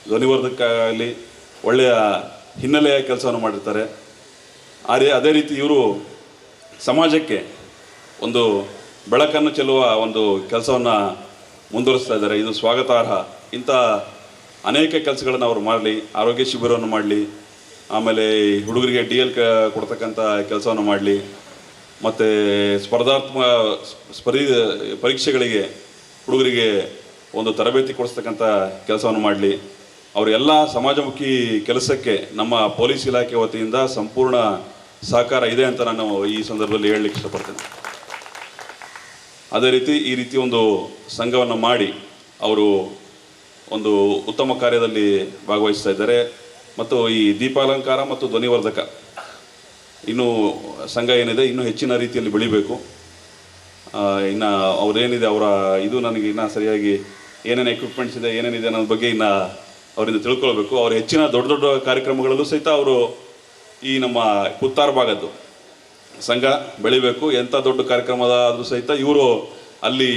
ಧ್ವನಿವರ್ಧಕಕ್ಕಾಗಲಿ ಒಳ್ಳೆಯ ಹಿನ್ನೆಲೆಯ ಕೆಲಸವನ್ನು ಮಾಡಿರ್ತಾರೆ. ಅದೇ ರೀತಿ ಇವರು ಸಮಾಜಕ್ಕೆ ಒಂದು ಬೆಳಕನ್ನು ಚೆಲ್ಲುವ ಒಂದು ಕೆಲಸವನ್ನು ಮುಂದುವರಿಸ್ತಾ ಇದ್ದಾರೆ. ಇದು ಸ್ವಾಗತಾರ್ಹ. ಇಂಥ ಅನೇಕ ಕೆಲಸಗಳನ್ನು ಅವರು ಮಾಡಲಿ, ಆರೋಗ್ಯ ಶಿಬಿರವನ್ನು ಮಾಡಲಿ, ಆಮೇಲೆ ಹುಡುಗರಿಗೆ ಡಿ ಎಲ್ ಕೊಡ್ತಕ್ಕಂಥ ಕೆಲಸವನ್ನು ಮಾಡಲಿ, ಮತ್ತು ಸ್ಪರ್ಧಾತ್ಮಕ ಪರೀಕ್ಷೆಗಳಿಗೆ ಹುಡುಗರಿಗೆ ಒಂದು ತರಬೇತಿ ಕೊಡಿಸ್ತಕ್ಕಂಥ ಕೆಲಸವನ್ನು ಮಾಡಲಿ. ಅವರೆಲ್ಲ ಸಮಾಜಮುಖಿ ಕೆಲಸಕ್ಕೆ ನಮ್ಮ ಪೊಲೀಸ್ ಇಲಾಖೆ ವತಿಯಿಂದ ಸಂಪೂರ್ಣ ಸಹಕಾರ ಇದೆ ಅಂತ ನಾನು ಈ ಸಂದರ್ಭದಲ್ಲಿ ಹೇಳಲಿಕ್ಕೆ ಇಷ್ಟಪಡ್ತೇನೆ. ಅದೇ ರೀತಿ ಈ ರೀತಿ ಒಂದು ಸಂಘವನ್ನು ಮಾಡಿ ಅವರು ಒಂದು ಉತ್ತಮ ಕಾರ್ಯದಲ್ಲಿ ಭಾಗವಹಿಸ್ತಾ ಇದ್ದಾರೆ. ಮತ್ತು ಈ ದೀಪಾಲಂಕಾರ ಮತ್ತು ಧ್ವನಿವರ್ಧಕ ಇನ್ನೂ ಸಂಘ ಏನಿದೆ ಇನ್ನೂ ಹೆಚ್ಚಿನ ರೀತಿಯಲ್ಲಿ ಬೆಳಿಬೇಕು. ಇನ್ನು ಅವರೇನಿದೆ ಅವರ ಇದು ನನಗೆ ಇನ್ನೂ ಸರಿಯಾಗಿ ಏನೇನು ಎಕ್ವಿಪ್ಮೆಂಟ್ಸ್ ಇದೆ ಏನೇನಿದೆ ಅನ್ನೋದ್ರ ಬಗ್ಗೆ ಇನ್ನು ಅವರಿಂದ ತಿಳ್ಕೊಳ್ಬೇಕು. ಅವರು ಹೆಚ್ಚಿನ ದೊಡ್ಡ ದೊಡ್ಡ ಕಾರ್ಯಕ್ರಮಗಳಲ್ಲೂ ಸಹಿತ ಅವರು ಈ ನಮ್ಮ ಕುತ್ತಾರ್ ಭಾಗದ್ದು ಸಂಘ ಬೆಳಿಬೇಕು. ಎಂಥ ದೊಡ್ಡ ಕಾರ್ಯಕ್ರಮದ ಆದರೂ ಸಹಿತ ಇವರು ಅಲ್ಲಿ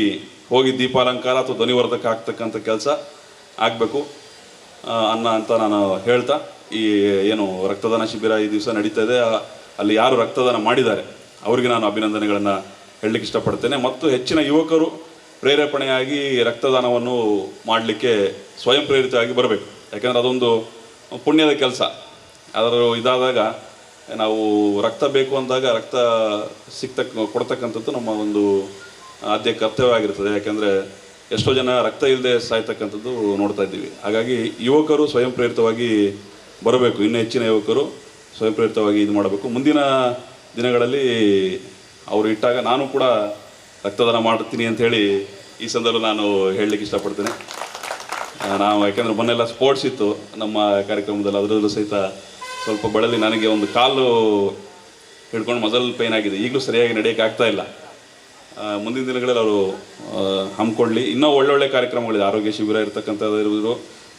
ಹೋಗಿ ದೀಪಾಲಂಕಾರ ಅಥವಾ ಧ್ವನಿವರ್ಧಕ ಆಗ್ತಕ್ಕಂಥ ಕೆಲಸ ಆಗಬೇಕು ಅನ್ನ ಅಂತ ನಾನು ಹೇಳ್ತಾ, ಈ ಏನು ರಕ್ತದಾನ ಶಿಬಿರ ಈ ದಿವಸ ನಡೀತಾ ಇದೆ, ಅಲ್ಲಿ ಯಾರು ರಕ್ತದಾನ ಮಾಡಿದ್ದಾರೆ ಅವರಿಗೆ ನಾನು ಅಭಿನಂದನೆಗಳನ್ನು ಹೇಳಲಿಕ್ಕೆ ಇಷ್ಟಪಡ್ತೇನೆ. ಮತ್ತು ಹೆಚ್ಚಿನ ಯುವಕರು ಪ್ರೇರೇಪಣೆಯಾಗಿ ರಕ್ತದಾನವನ್ನು ಮಾಡಲಿಕ್ಕೆ ಸ್ವಯಂ ಪ್ರೇರಿತವಾಗಿ ಬರಬೇಕು. ಯಾಕೆಂದರೆ ಅದೊಂದು ಪುಣ್ಯದ ಕೆಲಸ. ಅದರ ಇದಾದಾಗ ನಾವು ರಕ್ತ ಬೇಕು ಅಂದಾಗ ರಕ್ತ ಕೊಡ್ತಕ್ಕಂಥದ್ದು ನಮ್ಮ ಒಂದು ಆದ್ಯ ಕರ್ತವ್ಯ ಆಗಿರ್ತದೆ. ಯಾಕೆಂದರೆ ಎಷ್ಟೋ ಜನ ರಕ್ತ ಇಲ್ಲದೆ ಸಾಯ್ತಕ್ಕಂಥದ್ದು ನೋಡ್ತಾ ಇದ್ದೀವಿ. ಹಾಗಾಗಿ ಯುವಕರು ಸ್ವಯಂ ಪ್ರೇರಿತವಾಗಿ ಬರಬೇಕು, ಇನ್ನೂ ಹೆಚ್ಚಿನ ಯುವಕರು ಸ್ವಯಂ ಪ್ರೇರಿತವಾಗಿ ಇದು ಮಾಡಬೇಕು. ಮುಂದಿನ ದಿನಗಳಲ್ಲಿ ಅವರು ಇಟ್ಟಾಗ ನಾನು ಕೂಡ ರಕ್ತದಾನ ಮಾಡ್ತೀನಿ ಅಂಥೇಳಿ ಈ ಸಂದರ್ಭ ನಾನು ಹೇಳಲಿಕ್ಕೆ ಇಷ್ಟಪಡ್ತೇನೆ. ನಾವು ಯಾಕೆಂದರೆ ಮೊನ್ನೆಲ್ಲ ಸ್ಪೋರ್ಟ್ಸ್ ಇತ್ತು ನಮ್ಮ ಕಾರ್ಯಕ್ರಮದಲ್ಲಿ, ಅದರಲ್ಲೂ ಸಹಿತ ಸ್ವಲ್ಪ ಬಳಲಿ ನನಗೆ ಒಂದು ಕಾಲು ಹಿಡ್ಕೊಂಡು ಮಸಲ್ ಪೇಯ್ನ್ ಆಗಿದೆ, ಈಗಲೂ ಸರಿಯಾಗಿ ನಡೆಯೋಕ್ಕೆ ಆಗ್ತಾಯಿಲ್ಲ. ಮುಂದಿನ ದಿನಗಳಲ್ಲಿ ಅವರು ಹಮ್ಮಿಕೊಳ್ಳಿ. ಇನ್ನೂ ಒಳ್ಳೊಳ್ಳೆ ಕಾರ್ಯಕ್ರಮಗಳಿದೆ, ಆರೋಗ್ಯ ಶಿಬಿರ ಇರತಕ್ಕಂಥದ್ದು ಇರ್ಬೋದು,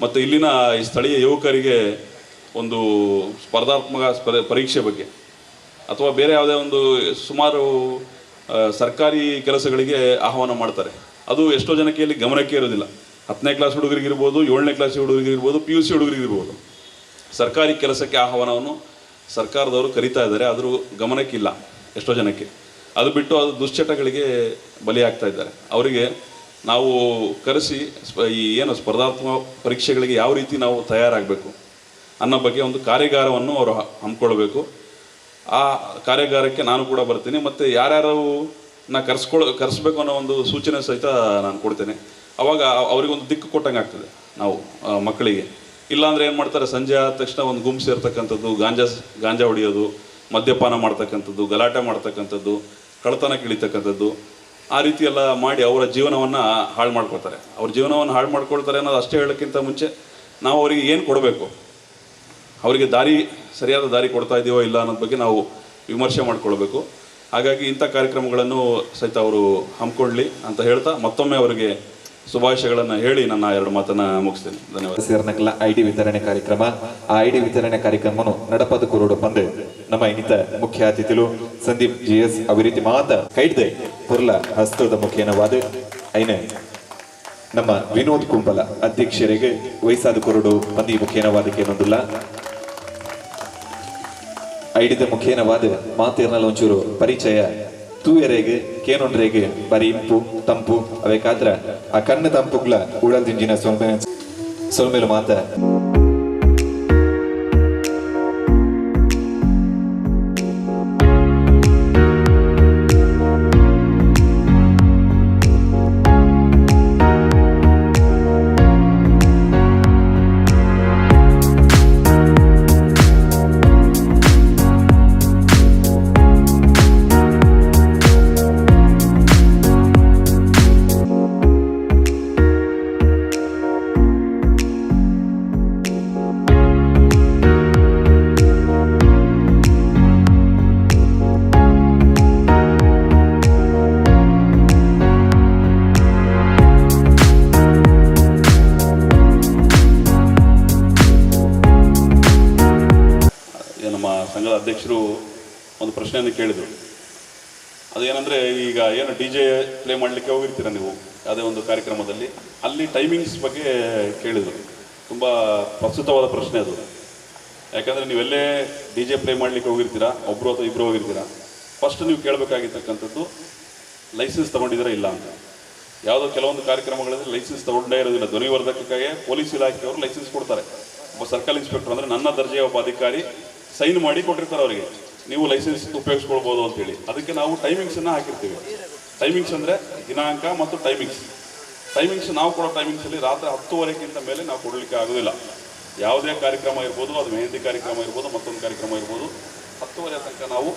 ಮತ್ತು ಇಲ್ಲಿನ ಈ ಸ್ಥಳೀಯ ಯುವಕರಿಗೆ ಒಂದು ಸ್ಪರ್ಧಾತ್ಮಕ ಪರೀಕ್ಷೆ ಬಗ್ಗೆ ಅಥವಾ ಬೇರೆ ಯಾವುದೇ ಒಂದು ಸುಮಾರು ಸರ್ಕಾರಿ ಕೆಲಸಗಳಿಗೆ ಆಹ್ವಾನ ಮಾಡ್ತಾರೆ. ಅದು ಎಷ್ಟೋ ಜನಕ್ಕೆ ಇಲ್ಲಿ ಗಮನಕ್ಕೆ ಇರೋದಿಲ್ಲ. 10ನೇ ಕ್ಲಾಸ್ ಹುಡುಗರಿಗಿರ್ಬೋದು, 7ನೇ ಕ್ಲಾಸ್ ಹುಡುಗರಿಗಿರ್ಬೋದು, PUC ಹುಡುಗರಿಗಿರ್ಬೋದು, ಸರ್ಕಾರಿ ಕೆಲಸಕ್ಕೆ ಆಹ್ವಾನವನ್ನು ಸರ್ಕಾರದವರು ಕರೀತಾ ಇದ್ದಾರೆ, ಆದರೂ ಗಮನಕ್ಕಿಲ್ಲ ಎಷ್ಟೋ ಜನಕ್ಕೆ. ಅದು ಬಿಟ್ಟು ಅದು ದುಶ್ಚಟಗಳಿಗೆ ಬಲಿಯಾಗ್ತಾ ಇದ್ದಾರೆ. ಅವರಿಗೆ ನಾವು ಕರೆಸಿ ಈ ಏನು ಸ್ಪರ್ಧಾತ್ಮಕ ಪರೀಕ್ಷೆಗಳಿಗೆ ಯಾವ ರೀತಿ ನಾವು ತಯಾರಾಗಬೇಕು ಅನ್ನೋ ಬಗ್ಗೆ ಒಂದು ಕಾರ್ಯಾಗಾರವನ್ನು ಅವರು ಹಮ್ಮಿಕೊಳ್ಬೇಕು. ಆ ಕಾರ್ಯಾಗಾರಕ್ಕೆ ನಾನು ಕೂಡ ಬರ್ತೀನಿ. ಮತ್ತು ಯಾರ್ಯಾರು ನಾ ಕರೆಸ್ಬೇಕು ಅನ್ನೋ ಒಂದು ಸೂಚನೆ ಸಹಿತ ನಾನು ಕೊಡ್ತೇನೆ. ಆವಾಗ ಅವರಿಗೊಂದು ದಿಕ್ಕು ಕೊಟ್ಟಂಗೆ ಆಗ್ತದೆ ನಾವು ಮಕ್ಕಳಿಗೆ. ಇಲ್ಲಾಂದರೆ ಏನು ಮಾಡ್ತಾರೆ, ಸಂಜೆ ಆದ ತಕ್ಷಣ ಒಂದು ಗುಂಪು ಸೇರ್ತಕ್ಕಂಥದ್ದು, ಗಾಂಜಾ ಹೊಡೆಯೋದು, ಮದ್ಯಪಾನ ಮಾಡ್ತಕ್ಕಂಥದ್ದು, ಗಲಾಟೆ ಮಾಡ್ತಕ್ಕಂಥದ್ದು, ಕಳ್ಳತನಕ್ಕೆ ಇಳಿತಕ್ಕಂಥದ್ದು, ಆ ರೀತಿ ಎಲ್ಲ ಮಾಡಿ ಅವರ ಜೀವನವನ್ನು ಹಾಳು ಮಾಡ್ಕೊಳ್ತಾರೆ. ಅವ್ರ ಜೀವನವನ್ನು ಹಾಳು ಮಾಡ್ಕೊಳ್ತಾರೆ ಅನ್ನೋದು ಅಷ್ಟೇ ಹೇಳೋಕ್ಕಿಂತ ಮುಂಚೆ ನಾವು ಅವರಿಗೆ ಏನು ಕೊಡಬೇಕು, ಅವರಿಗೆ ದಾರಿ ಸರಿಯಾದ ದಾರಿ ಕೊಡ್ತಾ ಇದ್ದೀವೋ ಇಲ್ಲ ಅನ್ನೋದ್ರ ಬಗ್ಗೆ ನಾವು ವಿಮರ್ಶೆ ಮಾಡಿಕೊಳ್ಬೇಕು. ಹಾಗಾಗಿ ಇಂಥ ಕಾರ್ಯಕ್ರಮಗಳನ್ನು ಸಹಿತ ಅವರು ಹಮ್ಮಿಕೊಳ್ಳಿ ಅಂತ ಹೇಳ್ತಾ ಮತ್ತೊಮ್ಮೆ ಅವರಿಗೆ ಶುಭಾಶಯಗಳನ್ನು ಹೇಳಿ ನನ್ನ ಎರಡು ಮಾತನ್ನು ಮುಗಿಸ್ತೇನೆ. ಧನ್ಯವಾದ. ಸೇರ್ನಕಲ ಐಡಿ ವಿತರಣೆ ಕಾರ್ಯಕ್ರಮ, ಆ ಐಡಿ ವಿತರಣೆ ಕಾರ್ಯಕ್ರಮವನ್ನು ನಡಪದ ಕುರುಡು ಬಂದು ನಮ್ಮ ಇನ್ನಿತ ಮುಖ್ಯ ಅತಿಥಿಲು ಸಂದೀಪ್ GS ಅಭಿವೃದ್ಧಿ ಮಾತ ಕೈಡ್ದೆ ಪುರ್ಲ ಹಸ್ತದ ಮುಖೇನವಾದ ಐನೆ ನಮ್ಮ ವಿನೋದ್ ಕುಂಬಲ ಅಧ್ಯಕ್ಷರಿಗೆ ವಯಸ್ಸಾದ ಕುರುಡು ಬಂದಿ ಮುಖೇನವಾದಕ್ಕೆ ಏನೊಂದಿಲ್ಲ ಐಡಿದ ಮುಖೇನವಾದ ಮಾತೇರ್ನಲ್ಲ ಒಂಚೂರು ಪರಿಚಯ ತೂಯರೆಗೆ ಕೇನೊಂಡ್ರೆಗೆ ಬರೀ ಇಂಪು ತಂಪು ಅವೇಕಾದ್ರ ಆ ಕಣ್ಣು ತಂಪುಗ್ಲ ಉಡಲ್ ದಿಂಜಿನ ಸೊಲ್ಮೇಲು ಮಾತ. ಅಧ್ಯಕ್ಷರು ಒಂದು ಪ್ರಶ್ನೆಯನ್ನು ಕೇಳಿದರು. ಅದೇನೆಂದರೆ, ಈಗ ಏನು DJ play ಮಾಡಲಿಕ್ಕೆ ಹೋಗಿರ್ತೀರ ನೀವು ಯಾವುದೇ ಒಂದು ಕಾರ್ಯಕ್ರಮದಲ್ಲಿ, ಅಲ್ಲಿ ಟೈಮಿಂಗ್ಸ್ ಬಗ್ಗೆ ಕೇಳಿದರು. ತುಂಬ ಪ್ರಸ್ತುತವಾದ ಪ್ರಶ್ನೆ ಅದು. ಯಾಕಂದರೆ ನೀವೆಲ್ಲೇ ಡಿ ಜೆ ಪ್ಲೇ ಮಾಡಲಿಕ್ಕೆ ಹೋಗಿರ್ತೀರಾ, ಒಬ್ಬರು ಅಥವಾ ಇಬ್ಬರು ಹೋಗಿರ್ತೀರಾ. ಫಸ್ಟ್ ನೀವು ಕೇಳಬೇಕಾಗಿರ್ತಕ್ಕಂಥದ್ದು ಲೈಸೆನ್ಸ್ ತೊಗೊಂಡಿದ್ದೀರಾ ಇಲ್ಲ ಅಂತ. ಯಾವುದೋ ಕೆಲವೊಂದು ಕಾರ್ಯಕ್ರಮಗಳಲ್ಲಿ ಲೈಸೆನ್ಸ್ ತೊಗೊಂಡೇ ಇರೋದಿಲ್ಲ. ಧ್ವನಿವರ್ಧಕಕ್ಕಾಗಿ ಪೊಲೀಸ್ ಇಲಾಖೆಯವರು ಲೈಸೆನ್ಸ್ ಕೊಡ್ತಾರೆ. ಒಬ್ಬ ಸರ್ಕಲ್ ಇನ್ಸ್ಪೆಕ್ಟರ್ ಅಂದರೆ ನನ್ನ ದರ್ಜೆಯ ಒಬ್ಬ ಅಧಿಕಾರಿ ಸೈನ್ ಮಾಡಿ ಕೊಟ್ಟಿರ್ತಾರೆ ಅವರಿಗೆ, ನೀವು ಲೈಸೆನ್ಸ್ ಉಪಯೋಗಿಸ್ಕೊಳ್ಬೋದು ಅಂತೇಳಿ. ಅದಕ್ಕೆ ನಾವು ಟೈಮಿಂಗ್ಸನ್ನು ಹಾಕಿರ್ತೀವಿ. ಟೈಮಿಂಗ್ಸ್ ಅಂದರೆ ದಿನಾಂಕ ಮತ್ತು ಟೈಮಿಂಗ್ಸ್. ಟೈಮಿಂಗ್ಸ್ ನಾವು ಕೊಡೋ ಟೈಮಿಂಗ್ಸಲ್ಲಿ ರಾತ್ರಿ 10:30ಕ್ಕಿಂತ ಮೇಲೆ ನಾವು ಕೊಡಲಿಕ್ಕೆ ಆಗೋದಿಲ್ಲ. ಯಾವುದೇ ಕಾರ್ಯಕ್ರಮ ಇರ್ಬೋದು, ಅದು ಮೆಹಂದಿ ಕಾರ್ಯಕ್ರಮ ಇರ್ಬೋದು, ಮತ್ತೊಂದು ಕಾರ್ಯಕ್ರಮ ಇರ್ಬೋದು, 10:30 ತನಕ ನಾವು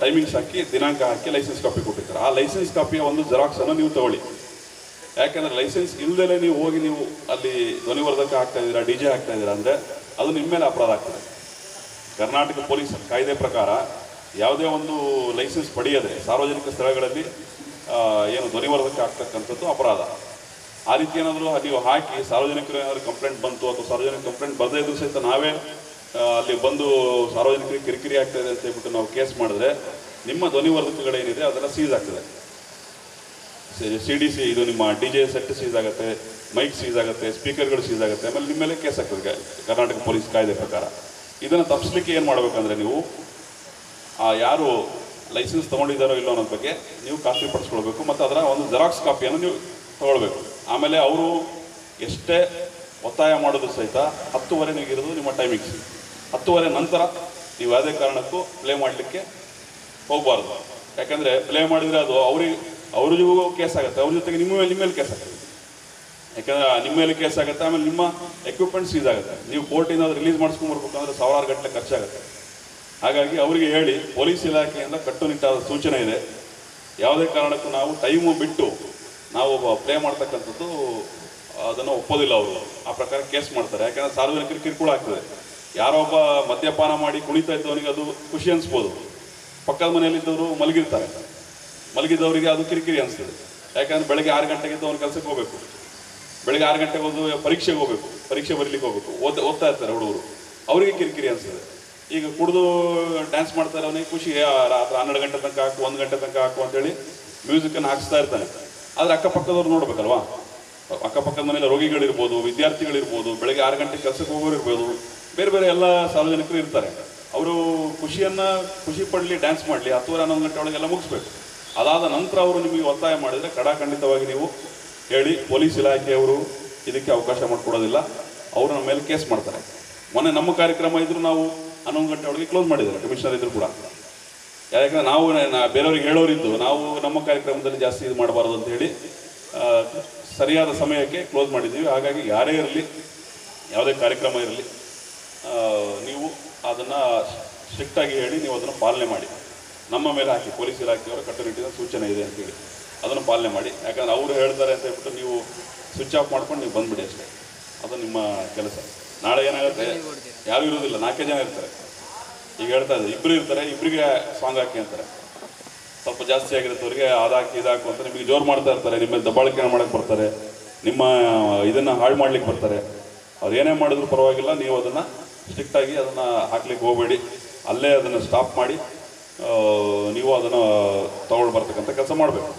ಟೈಮಿಂಗ್ಸ್ ಹಾಕಿ ದಿನಾಂಕ ಹಾಕಿ ಲೈಸೆನ್ಸ್ ಕಾಪಿ ಕೊಟ್ಟಿರ್ತಾರೆ. ಆ ಲೈಸೆನ್ಸ್ ಕಾಪಿಯ ಒಂದು ಜೆರಾಕ್ಸನ್ನು ನೀವು ತಗೊಳ್ಳಿ. ಯಾಕಂದರೆ ಲೈಸೆನ್ಸ್ ಇಲ್ಲದೇ ನೀವು ಹೋಗಿ ನೀವು ಅಲ್ಲಿ ಧ್ವನಿವರ್ಧಕ ಹಾಕ್ತಾ ಇದ್ದೀರಾ, ಡಿ ಜೆ ಹಾಕ್ತಾ ಇದ್ದೀರಾ ಅಂದರೆ ಅದು ನಿಮ್ಮ ಮೇಲೆ ಅಪರಾಧ ಆಗ್ತದೆ. ಕರ್ನಾಟಕ ಪೊಲೀಸ್ ಕಾಯ್ದೆ ಪ್ರಕಾರ ಯಾವುದೇ ಒಂದು ಲೈಸೆನ್ಸ್ ಪಡೆಯದೆ ಸಾರ್ವಜನಿಕ ಸ್ಥಳಗಳಲ್ಲಿ ಏನು ಧ್ವನಿವರ್ಧಕ ಆಗ್ತಕ್ಕಂಥದ್ದು ಅಪರಾಧ. ಆ ರೀತಿ ಏನಾದರೂ ನೀವು ಹಾಕಿ ಸಾರ್ವಜನಿಕರು ಏನಾದರೂ ಕಂಪ್ಲೇಂಟ್ ಬಂತು ಅಥವಾ ಸಾರ್ವಜನಿಕ ಕಂಪ್ಲೇಂಟ್ ಬರದೇ ಇದ್ರೂ ಸಹಿತ ನಾವೇ ಅಲ್ಲಿ ಬಂದು ಸಾರ್ವಜನಿಕರಿಗೆ ಕಿರಿಕಿರಿ ಆಗ್ತಾಯಿದೆ ಅಂತ ಹೇಳ್ಬಿಟ್ಟು ನಾವು ಕೇಸ್ ಮಾಡಿದ್ರೆ ನಿಮ್ಮ ಧ್ವನಿವರ್ಧಕಗಳೇನಿದೆ ಅದೆಲ್ಲ ಸೀಸ್ ಆಗ್ತದೆ. ಸಿ ಡಿ ಸಿ ಇದು ನಿಮ್ಮ ಡಿ ಜೆ ಸೆಟ್ ಸೀಸ್ ಆಗುತ್ತೆ, ಮೈಕ್ ಸೀಸ್ ಆಗುತ್ತೆ, ಸ್ಪೀಕರ್ಗಳು ಸೀಸ್ ಆಗುತ್ತೆ, ಆಮೇಲೆ ನಿಮ್ಮ ಮೇಲೆ ಕೇಸ್ ಆಗ್ತದೆ ಕರ್ನಾಟಕ ಪೊಲೀಸ್ ಕಾಯ್ದೆ ಪ್ರಕಾರ. ಇದನ್ನು ತಪ್ಪಿಸ್ಲಿಕ್ಕೆ ಏನು ಮಾಡಬೇಕಂದ್ರೆ ನೀವು ಆ ಯಾರು ಲೈಸೆನ್ಸ್ ತೊಗೊಂಡಿದ್ದಾರೋ ಇಲ್ಲೋ ಅನ್ನೋದ್ರ ಬಗ್ಗೆ ನೀವು ಖಾತ್ರಿ ಪಡಿಸ್ಕೊಳ್ಬೇಕು ಮತ್ತು ಅದರ ಒಂದು ಜೆರಾಕ್ಸ್ ಕಾಪಿಯನ್ನು ನೀವು ತೊಗೊಳ್ಬೇಕು. ಆಮೇಲೆ ಅವರು ಎಷ್ಟೇ ಒತ್ತಾಯ ಮಾಡೋದು ಸಹಿತ 10:30 ಇರೋದು ನಿಮ್ಮ ಟೈಮಿಂಗ್ಸ್. 10:30 ನಂತರ ನೀವು ಯಾವುದೇ ಕಾರಣಕ್ಕೂ ಪ್ಲೇ ಮಾಡಲಿಕ್ಕೆ ಹೋಗಬಾರ್ದು. ಯಾಕಂದರೆ ಪ್ಲೇ ಮಾಡಿದರೆ ಅದು ಅವ್ರಿಗೂ ಕೇಸ್ ಆಗುತ್ತೆ, ಅವ್ರ ಜೊತೆಗೆ ನಿಮ್ಮ ಮೇಲೆ ಕೇಸ್ ಆಗುತ್ತೆ. ಯಾಕಂದರೆ ನಿಮ್ಮ ಮೇಲೆ ಕೇಸ್ ಆಗುತ್ತೆ, ಆಮೇಲೆ ನಿಮ್ಮ ಎಕ್ವಿಪ್ಮೆಂಟ್ ಸೀಸ್ ಆಗುತ್ತೆ. ನೀವು ಕೋರ್ಟಿಂದ ಅದು ರಿಲೀಸ್ ಮಾಡಿಸ್ಕೊಂಬರ್ಬೇಕಂದ್ರೆ ಸಾವಿರಾರು ಗಟ್ಟಲೆ ಖರ್ಚಾಗುತ್ತೆ. ಹಾಗಾಗಿ ಅವರಿಗೆ ಹೇಳಿ, ಪೊಲೀಸ್ ಇಲಾಖೆಯಿಂದ ಕಟ್ಟುನಿಟ್ಟಾದ ಸೂಚನೆ ಇದೆ, ಯಾವುದೇ ಕಾರಣಕ್ಕೂ ನಾವು ಟೈಮು ಬಿಟ್ಟು ನಾವು ಪ್ಲೇ ಮಾಡ್ತಕ್ಕಂಥದ್ದು ಅದನ್ನು ಒಪ್ಪೋದಿಲ್ಲ ಅವರು. ಆ ಪ್ರಕಾರ ಕೇಸ್ ಮಾಡ್ತಾರೆ. ಯಾಕಂದರೆ ಸಾರ್ವಜನಿಕರಿಗೆ ಕಿರುಕುಳ ಆಗ್ತದೆ. ಯಾರೋ ಒಬ್ಬ ಮದ್ಯಪಾನ ಮಾಡಿ ಕುಣಿತಾ ಇದ್ದವನಿಗೆ ಅದು ಖುಷಿ ಅನಿಸ್ಬೋದು, ಪಕ್ಕದ ಮನೆಯಲ್ಲಿದ್ದವರು ಮಲಗಿರ್ತಾರೆ, ಮಲಗಿದ್ದವರಿಗೆ ಅದು ಕಿರಿಕಿರಿ ಅನಿಸ್ತದೆ. ಯಾಕಂದರೆ ಬೆಳಗ್ಗೆ 6 ಗಂಟೆಗಿದ್ದು ಅವ್ನು ಕೆಲಸಕ್ಕೆ ಹೋಗಬೇಕು, ಬೆಳಗ್ಗೆ 6 ಗಂಟೆಗೆ ಹೋದು ಪರೀಕ್ಷೆಗೆ ಹೋಗಬೇಕು, ಪರೀಕ್ಷೆ ಬರೀಲಿಕ್ಕೆ ಹೋಗಬೇಕು, ಓದ್ತಾ ಇರ್ತಾರೆ ಹುಡುಗರು, ಅವರಿಗೆ ಕಿರಿಕಿರಿ ಅನಿಸ್ತದೆ. ಈಗ ಕುಡಿದು ಡ್ಯಾನ್ಸ್ ಮಾಡ್ತಾರೆ, ಅವನಿಗೆ ಖುಷಿ, ರಾತ್ರಿ 12 ಗಂಟೆ ತನಕ ಹಾಕು, 1 ಗಂಟೆ ತನಕ ಹಾಕು ಅಂತೇಳಿ ಮ್ಯೂಸಿಕನ್ನು ಹಾಕಿಸ್ತಾ ಇರ್ತಾನೆ. ಆದರೆ ಅಕ್ಕಪಕ್ಕದವ್ರು ನೋಡ್ಬೇಕಲ್ವಾ, ಅಕ್ಕಪಕ್ಕದ ಮನೇಲಿ ರೋಗಿಗಳಿರ್ಬೋದು, ವಿದ್ಯಾರ್ಥಿಗಳಿರ್ಬೋದು, ಬೆಳಗ್ಗೆ 6 ಗಂಟೆಗೆ ಕೆಲಸಕ್ಕೆ ಹೋಗೋರು ಇರ್ಬೋದು, ಬೇರೆ ಬೇರೆ ಎಲ್ಲ ಸಾರ್ವಜನಿಕರು ಇರ್ತಾರೆ. ಅವರು ಖುಷಿ ಪಡಲಿ, ಡ್ಯಾನ್ಸ್ ಮಾಡಲಿ, 10:30 11 ಗಂಟೆ ಒಳಗೆಲ್ಲ ಮುಗಿಸ್ಬೇಕು. ಅದಾದ ನಂತರ ಅವರು ನಿಮಗೆ ಒತ್ತಾಯ ಮಾಡಿದರೆ ಕಡಾಖಂಡಿತವಾಗಿ ನೀವು ಹೇಳಿ, ಪೊಲೀಸ್ ಇಲಾಖೆಯವರು ಇದಕ್ಕೆ ಅವಕಾಶ ಮಾಡಿಕೊಡೋದಿಲ್ಲ, ಅವರು ನಮ್ಮ ಮೇಲೆ ಕೇಸ್ ಮಾಡ್ತಾರೆ. ಮೊನ್ನೆ ನಮ್ಮ ಕಾರ್ಯಕ್ರಮ ಇದ್ದರೂ ನಾವು 11 ಗಂಟೆ ಒಳಗೆ ಕ್ಲೋಸ್ ಮಾಡಿದ್ದಾರೆ, ಕಮಿಷನರ್ ಇದ್ದರು ಕೂಡ. ಯಾಕಂದರೆ ನಾವು ಬೇರೆಯವ್ರಿಗೆ ಹೇಳೋರಿದ್ದು ನಾವು ನಮ್ಮ ಕಾರ್ಯಕ್ರಮದಲ್ಲಿ ಜಾಸ್ತಿ ಇದು ಮಾಡಬಾರ್ದು ಅಂತ ಹೇಳಿ ಸರಿಯಾದ ಸಮಯಕ್ಕೆ ಕ್ಲೋಸ್ ಮಾಡಿದ್ದೀವಿ. ಹಾಗಾಗಿ ಯಾರೇ ಇರಲಿ, ಯಾವುದೇ ಕಾರ್ಯಕ್ರಮ ಇರಲಿ, ನೀವು ಅದನ್ನು ಸ್ಟ್ರಿಕ್ಟಾಗಿ ಹೇಳಿ, ನೀವು ಅದನ್ನು ಪಾಲನೆ ಮಾಡಿ. ನಮ್ಮ ಮೇಲೆ ಹಾಕಿ, ಪೊಲೀಸ್ ಇಲಾಖೆಯವರ ಕಟ್ಟುನಿಟ್ಟಿನ ಸೂಚನೆ ಇದೆ ಅಂತೇಳಿ ಅದನ್ನು ಪಾಲನೆ ಮಾಡಿ. ಯಾಕಂದರೆ ಅವರು ಹೇಳ್ತಾರೆ ಅಂತ ಹೇಳ್ಬಿಟ್ಟು ನೀವು ಸ್ವಿಚ್ ಆಫ್ ಮಾಡ್ಕೊಂಡು ನೀವು ಬಂದುಬಿಡಿ ಅಷ್ಟೇ, ಅದು ನಿಮ್ಮ ಕೆಲಸ. ನಾಳೆ ಏನಾಗುತ್ತೆ, ಯಾರೂ ಇರೋದಿಲ್ಲ, 4 ಜನ ಇರ್ತಾರೆ. ಈಗ ಹೇಳ್ತಾ ಇದ್ದಾರೆ, ಇಬ್ಬರು ಇರ್ತಾರೆ, ಇಬ್ಬರಿಗೆ ಸಾಂಗ್ ಹಾಕಿ ಅಂತಾರೆ. ಸ್ವಲ್ಪ ಜಾಸ್ತಿ ಆಗಿರುತ್ತೆ ಅವರಿಗೆ, ಅದಾಕಿ ಇದಾಕು ಅಂತ ನಿಮಗೆ ಜೋರು ಮಾಡ್ತಾ ಇರ್ತಾರೆ, ನಿಮ್ಮ ಮೇಲೆ ದಬ್ಬಾಳಿಕೆ ಮಾಡೋಕ್ಕೆ ಬರ್ತಾರೆ, ನಿಮ್ಮ ಇದನ್ನು ಹಾಳು ಮಾಡ್ಲಿಕ್ಕೆ ಬರ್ತಾರೆ. ಅವ್ರು ಏನೇ ಮಾಡಿದ್ರು ಪರವಾಗಿಲ್ಲ, ನೀವು ಅದನ್ನು ಸ್ಟ್ರಿಕ್ಟಾಗಿ ಅದನ್ನು ಹಾಕ್ಲಿಕ್ಕೆ ಹೋಗಬೇಡಿ, ಅಲ್ಲೇ ಅದನ್ನು ಸ್ಟಾಪ್ ಮಾಡಿ ನೀವು ಅದನ್ನು ತಗೊಂಡು ಬರ್ತಕ್ಕಂಥ ಕೆಲಸ ಮಾಡಬೇಕು.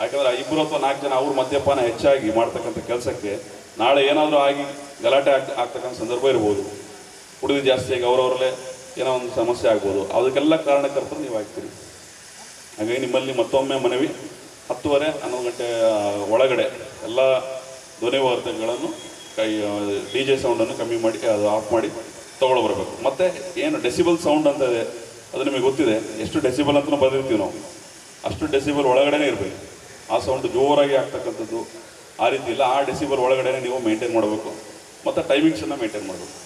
ಯಾಕಂದರೆ 2 ಅಥವಾ 4 ಜನ ಅವ್ರ ಮದ್ಯಪಾನ ಹೆಚ್ಚಾಗಿ ಮಾಡ್ತಕ್ಕಂಥ ಕೆಲಸಕ್ಕೆ ನಾಳೆ ಏನಾದರೂ ಆಗಿ ಗಲಾಟೆ ಆಗ್ತಕ್ಕಂಥ ಸಂದರ್ಭ ಇರ್ಬೋದು, ಕುಡಿದು ಜಾಸ್ತಿಯಾಗಿ ಅವರವರಲ್ಲೇ ಏನೋ ಒಂದು ಸಮಸ್ಯೆ ಆಗ್ಬೋದು. ಅದಕ್ಕೆಲ್ಲ ಕಾರಣಕರ್ತರು ನೀವು ಆಗ್ತೀರಿ. ಹಾಗಾಗಿ ನಿಮ್ಮಲ್ಲಿ ಮತ್ತೊಮ್ಮೆ ಮನವಿ, 10:30 11 ಗಂಟೆ ಒಳಗಡೆ ಎಲ್ಲ ಧ್ವನಿವರ್ಧಕಗಳನ್ನು ಡಿ ಜೆ ಸೌಂಡನ್ನು ಕಮ್ಮಿ ಮಾಡಿ, ಅದು ಆಫ್ ಮಾಡಿ ತೊಗೊಳ್ಳೋ ಬರಬೇಕು. ಮತ್ತು ಏನು ಡೆಸಿಬಲ್ ಸೌಂಡ್ ಅಂತ ಇದೆ, ಅದು ನಿಮಗೆ ಗೊತ್ತಿದೆ, ಎಷ್ಟು ಡೆಸಿಬಲ್ ಅಂತಲೂ ಬರೆದಿರ್ತೀವಿ ನಾವು, ಅಷ್ಟು ಡೆಸಿಬಲ್ ಒಳಗಡೆನೇ ಇರಬೇಕು. ಆ ಸೌಂಡ್ ಜೋರಾಗಿ ಆಗ್ತಕ್ಕಂಥದ್ದು ಆ ರೀತಿ ಇಲ್ಲ, ಆ ಡೆಸಿಬಲ್ ಒಳಗಡೆನೇ ನೀವು ಮೇಂಟೈನ್ ಮಾಡಬೇಕು ಮತ್ತು ಟೈಮಿಂಗ್ಸನ್ನು ಮೇಂಟೈನ್ ಮಾಡಬೇಕು.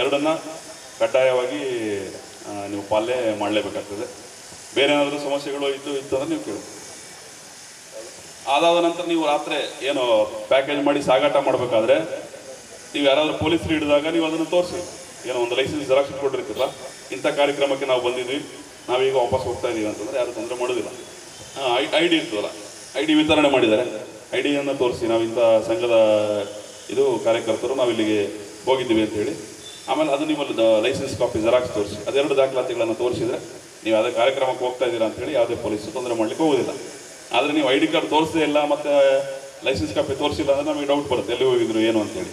ಎರಡನ್ನು ಕಡ್ಡಾಯವಾಗಿ ನೀವು ಪಾಲನೆ ಮಾಡಲೇಬೇಕಾಗ್ತದೆ. ಬೇರೆ ಏನಾದರೂ ಸಮಸ್ಯೆಗಳು ಇತ್ತು ಅಂದರೆ ನೀವು ಕೇಳಿ. ಅದಾದ ನಂತರ ನೀವು ರಾತ್ರಿ ಏನು ಪ್ಯಾಕೇಜ್ ಮಾಡಿ ಸಾಗಾಟ ಮಾಡಬೇಕಾದ್ರೆ ನೀವು ಯಾರಾದರೂ ಪೊಲೀಸರು ಹಿಡಿದಾಗ ನೀವು ಅದನ್ನು ತೋರಿಸಿ, ಏನೋ ಒಂದು ಲೈಸೆನ್ಸ್ ಜೆರಾಕ್ಸ್ ಕೊಟ್ಟಿರ್ತೀರಲ್ಲ, ಇಂಥ ಕಾರ್ಯಕ್ರಮಕ್ಕೆ ನಾವು ಬಂದಿದ್ವಿ, ನಾವೀಗ ವಾಪಸ್ ಹೋಗ್ತಾ ಇದ್ದೀವಿ ಅಂತಂದರೆ ಯಾರೂ ತೊಂದರೆ ಮಾಡೋದಿಲ್ಲ. I D ಇರ್ತದಲ್ಲ, I D ವಿತರಣೆ ಮಾಡಿದ್ದಾರೆ, I ಡಿಯನ್ನು ತೋರಿಸಿ, ನಾವು ಇಂಥ ಸಂಘದ ಇದು ಕಾರ್ಯಕರ್ತರು, ನಾವು ಇಲ್ಲಿಗೆ ಹೋಗಿದ್ದೀವಿ ಅಂತೇಳಿ. ಆಮೇಲೆ ಅದು ನಿಮ್ಮಲ್ಲಿ ಲೈಸೆನ್ಸ್ ಕಾಪಿ ಜೆರಾಕ್ಸ್ ತೋರಿಸಿ, ಅದೆರಡು ದಾಖಲಾತಿಗಳನ್ನು ತೋರಿಸಿದರೆ ನೀವು ಯಾವುದೇ ಕಾರ್ಯಕ್ರಮಕ್ಕೆ ಹೋಗ್ತಾ ಇದ್ದೀರಾ ಅಂತೇಳಿ ಯಾವುದೇ ಪೊಲೀಸು ತೊಂದರೆ ಮಾಡಲಿಕ್ಕೆ ಹೋಗೋದಿಲ್ಲ. ಆದರೆ ನೀವು I D card ತೋರಿಸದೇ ಇಲ್ಲ ಮತ್ತು ಲೈಸೆನ್ಸ್ ಕಾಪಿ ತೋರಿಸಿಲ್ಲ ಅಂದರೆ ನಮಗೆ ಡೌಟ್ ಬರುತ್ತೆ, ಎಲ್ಲಿ ಹೋಗಿದ್ರು ಏನು ಅಂತೇಳಿ.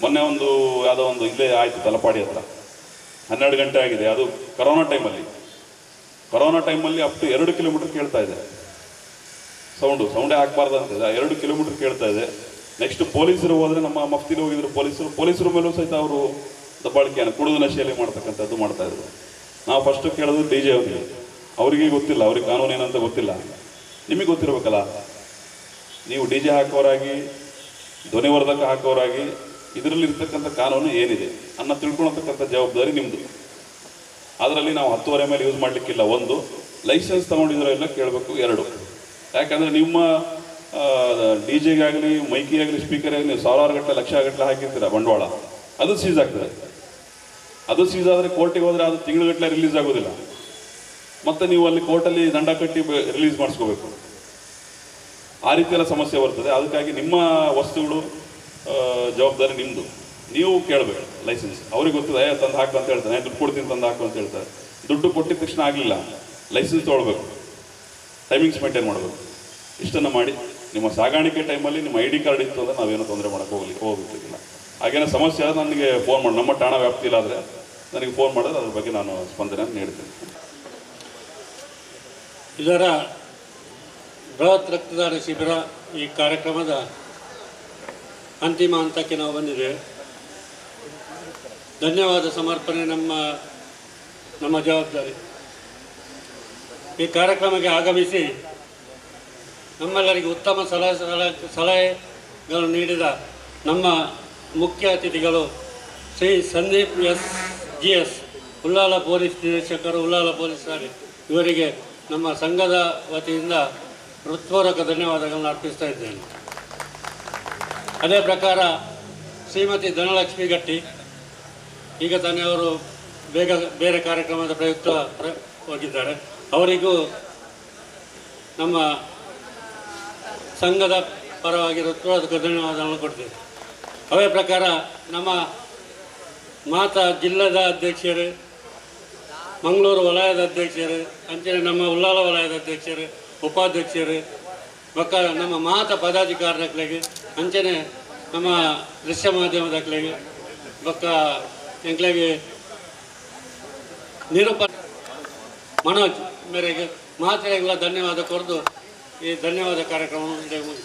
ಮೊನ್ನೆ ಒಂದು ಯಾವುದೋ ಒಂದು ಇಲ್ಲೇ ಆಯಿತು ತಲಪಾಡಿ ಹತ್ರ, 12 ಗಂಟೆ ಆಗಿದೆ. ಅದು ಕರೋನಾ ಟೈಮಲ್ಲಿ, ಕರೋನಾ ಟೈಮಲ್ಲಿ ಅಪ್ ಟು 2 ಕಿಲೋಮೀಟರ್ ಕೇಳ್ತಾ ಇದೆ ಸೌಂಡು. ಸೌಂಡೇ ಹಾಕ್ಬಾರ್ದು ಅಂತ 2 ಕಿಲೋಮೀಟರ್ ಕೇಳ್ತಾ ಇದೆ. ನೆಕ್ಸ್ಟ್ ಪೊಲೀಸರು ಹೋದರೆ, ನಮ್ಮ ಮಫ್ತಿಲಿ ಹೋಗಿದ್ರು ಪೊಲೀಸರು, ಪೊಲೀಸರ ಮೇಲೂ ಸಹಿತ ಅವರು ದಬ್ಬಾಳಿಕೆಯನ್ನು ಕುಡಿದು ನಶೆಯಲ್ಲಿ ಮಾಡ್ತಕ್ಕಂಥದ್ದು ಮಾಡ್ತಾಯಿದ್ರು. ನಾವು ಫಸ್ಟು ಕೇಳೋದು ಡಿ ಜೆ ಅವರಿಗೆ, ಅವರಿಗೆ ಗೊತ್ತಿಲ್ಲ, ಅವ್ರಿಗೆ ಕಾನೂನು ಏನಂತ ಗೊತ್ತಿಲ್ಲ. ನಿಮಗೆ ಗೊತ್ತಿರಬೇಕಲ್ಲ, ನೀವು ಡಿ ಜೆ ಹಾಕೋರಾಗಿ, ಧ್ವನಿವರ್ಧಕ ಹಾಕೋರಾಗಿ ಇದರಲ್ಲಿರ್ತಕ್ಕಂಥ ಕಾನೂನು ಏನಿದೆ ಅನ್ನೋ ತಿಳ್ಕೊಳತಕ್ಕಂಥ ಜವಾಬ್ದಾರಿ ನಿಮ್ಮದು. ಅದರಲ್ಲಿ ನಾವು 10:30 ಮೇಲೆ ಯೂಸ್ ಮಾಡಲಿಕ್ಕಿಲ್ಲ. ಒಂದು, ಲೈಸೆನ್ಸ್ ತೊಗೊಂಡಿರೋ ಎಲ್ಲ ಕೇಳಬೇಕು. 2, ಯಾಕಂದರೆ ನಿಮ್ಮ ಡಿ ಜೆಗಾಗಲಿ, ಮೈಕಿಗಾಗಲಿ, ಸ್ಪೀಕರ್ ಆಗಲಿ ನೀವು ಸಾವಿರಾರು ಗಟ್ಟಲೆ, ಲಕ್ಷ ಗಟ್ಟಲೆ ಹಾಕಿರ್ತೀರ ಬಂಡವಾಳ, ಅದು ಸೀಸ್ ಆಗ್ತದೆ. ಅದು ಸೀಸ್ ಆದರೆ ಕೋರ್ಟಿಗೆ ಹೋದರೆ ಅದು ತಿಂಗಳುಗಟ್ಟಲೆ ರಿಲೀಸ್ ಆಗೋದಿಲ್ಲ. ಮತ್ತು ನೀವು ಅಲ್ಲಿ ಕೋರ್ಟಲ್ಲಿ ದಂಡ ಕಟ್ಟಿ ರಿಲೀಸ್ ಮಾಡಿಸ್ಕೋಬೇಕು. ಆ ರೀತಿಯೆಲ್ಲ ಸಮಸ್ಯೆ ಬರ್ತದೆ. ಅದಕ್ಕಾಗಿ ನಿಮ್ಮ ವಸ್ತುಗಳು ಜವಾಬ್ದಾರಿ ನಿಮ್ಮದು, ನೀವು ಕೇಳಬೇಕು ಲೈಸೆನ್ಸ್. ಅವ್ರಿಗೆ ಗೊತ್ತಿದೆ, ತಂದು ಹಾಕು ಅಂತ ಹೇಳ್ತಾನೆ, ದುಡ್ಡು ಕೊಡ್ತೀನಿ ತಂದು ಹಾಕು ಅಂತ ಹೇಳ್ತಾರೆ. ದುಡ್ಡು ಕೊಟ್ಟಿದ ತಕ್ಷಣ ಆಗಲಿಲ್ಲ, ಲೈಸೆನ್ಸ್ ತೊಗೊಳ್ಬೇಕು, ಟೈಮಿಂಗ್ಸ್ ಮೇಂಟೈನ್ ಮಾಡಬೇಕು. ಇಷ್ಟನ್ನು ಮಾಡಿ ನಿಮ್ಮ ಸಾಗಾಣಿಕೆ ಟೈಮಲ್ಲಿ ನಿಮ್ಮ I D card ಇತ್ತು ಅಂದರೆ ನಾವೇನೂ ತೊಂದರೆ ಮಾಡೋಕ್ಕೆ ಹೋಗ್ಲಿಕ್ಕಿಲ್ಲ. ಹಾಗೇನೋ ಸಮಸ್ಯೆ ಆದರೆ ನನಗೆ ಫೋನ್ ಮಾಡಿ, ನಮ್ಮ ಠಾಣಾ ವ್ಯಾಪ್ತಿಯಿಲ್ಲಾದರೆ ನನಗೆ ಫೋನ್ ಮಾಡಿದ್ರೆ ಅದ್ರ ಬಗ್ಗೆ ನಾನು ಸ್ಪಂದನೆ ನೀಡ್ತೇನೆ. ಇದರ ಬೃಹತ್ ರಕ್ತದಾನ ಶಿಬಿರ ಈ ಕಾರ್ಯಕ್ರಮದ ಅಂತಿಮ ಹಂತಕ್ಕೆ ನಾವು ಬಂದಿದ್ದೇವೆ. ಧನ್ಯವಾದ ಸಮರ್ಪಣೆ ನಮ್ಮ ನಮ್ಮ ಜವಾಬ್ದಾರಿ. ಈ ಕಾರ್ಯಕ್ರಮಕ್ಕೆ ಆಗಮಿಸಿ ನಮ್ಮೆಲ್ಲರಿಗೂ ಉತ್ತಮ ಸಲಹೆಗಳನ್ನು ನೀಡಿದ ನಮ್ಮ ಮುಖ್ಯ ಅತಿಥಿಗಳು Shri Sandeep S G S, Ullal police ನಿರೀಕ್ಷಕರು, ಉಳ್ಳಾಲ ಪೊಲೀಸ್ ಠಾಣೆ, ಇವರಿಗೆ ನಮ್ಮ ಸಂಘದ ವತಿಯಿಂದ ಹೃತ್ಪೂರ್ವಕ ಧನ್ಯವಾದಗಳನ್ನು ಅರ್ಪಿಸ್ತಾ ಇದ್ದೇನೆ. ಅದೇ ಪ್ರಕಾರ ಶ್ರೀಮತಿ ಧನಲಕ್ಷ್ಮಿ ಗಟ್ಟಿ, ಈಗ ತಾನೇ ಅವರು ಬೇಗ ಬೇರೆ ಕಾರ್ಯಕ್ರಮದ ಪ್ರಯುಕ್ತ ಹೋಗಿದ್ದಾರೆ, ಅವರಿಗೂ ನಮ್ಮ ಸಂಘದ ಪರವಾಗಿ ಹೃತ್ಪೂರ್ವಕ ಧನ್ಯವಾದಗಳನ್ನು ಕೊಡ್ತೇವೆ. ಅದೇ ಪ್ರಕಾರ ನಮ್ಮ ಮಾತಾ ಜಿಲ್ಲೆದ ಅಧ್ಯಕ್ಷರು, ಮಂಗಳೂರು ವಲಯದ ಅಧ್ಯಕ್ಷರು, ಅಂಚನೆ ನಮ್ಮ ಉಳ್ಳಾಲ ವಲಯದ ಅಧ್ಯಕ್ಷರು, ಉಪಾಧ್ಯಕ್ಷರು, ಬೊಕ್ಕ ನಮ್ಮ ಮಾತಾ ಪದಾಧಿಕಾರಿಗಳಿಗೆ, ಅಂಚನೆ ನಮ್ಮ ದೃಶ್ಯ ಮಾಧ್ಯಮದಕ್ಲೆಗೆ, ಬೊಕ್ಕ ಎಂಕ್ಲೆಗೆ ನಿರೂಪ ಮನೋಜ್ ಮೇರೆಗೆ ಮಾತ್ರೆಗಳ ಧನ್ಯವಾದ ಕೊರೆದು ಈ ಧನ್ಯವಾದ ಕಾರ್ಯಕ್ರಮವನ್ನು ಮುಗಿಸ್ತೇನೆ.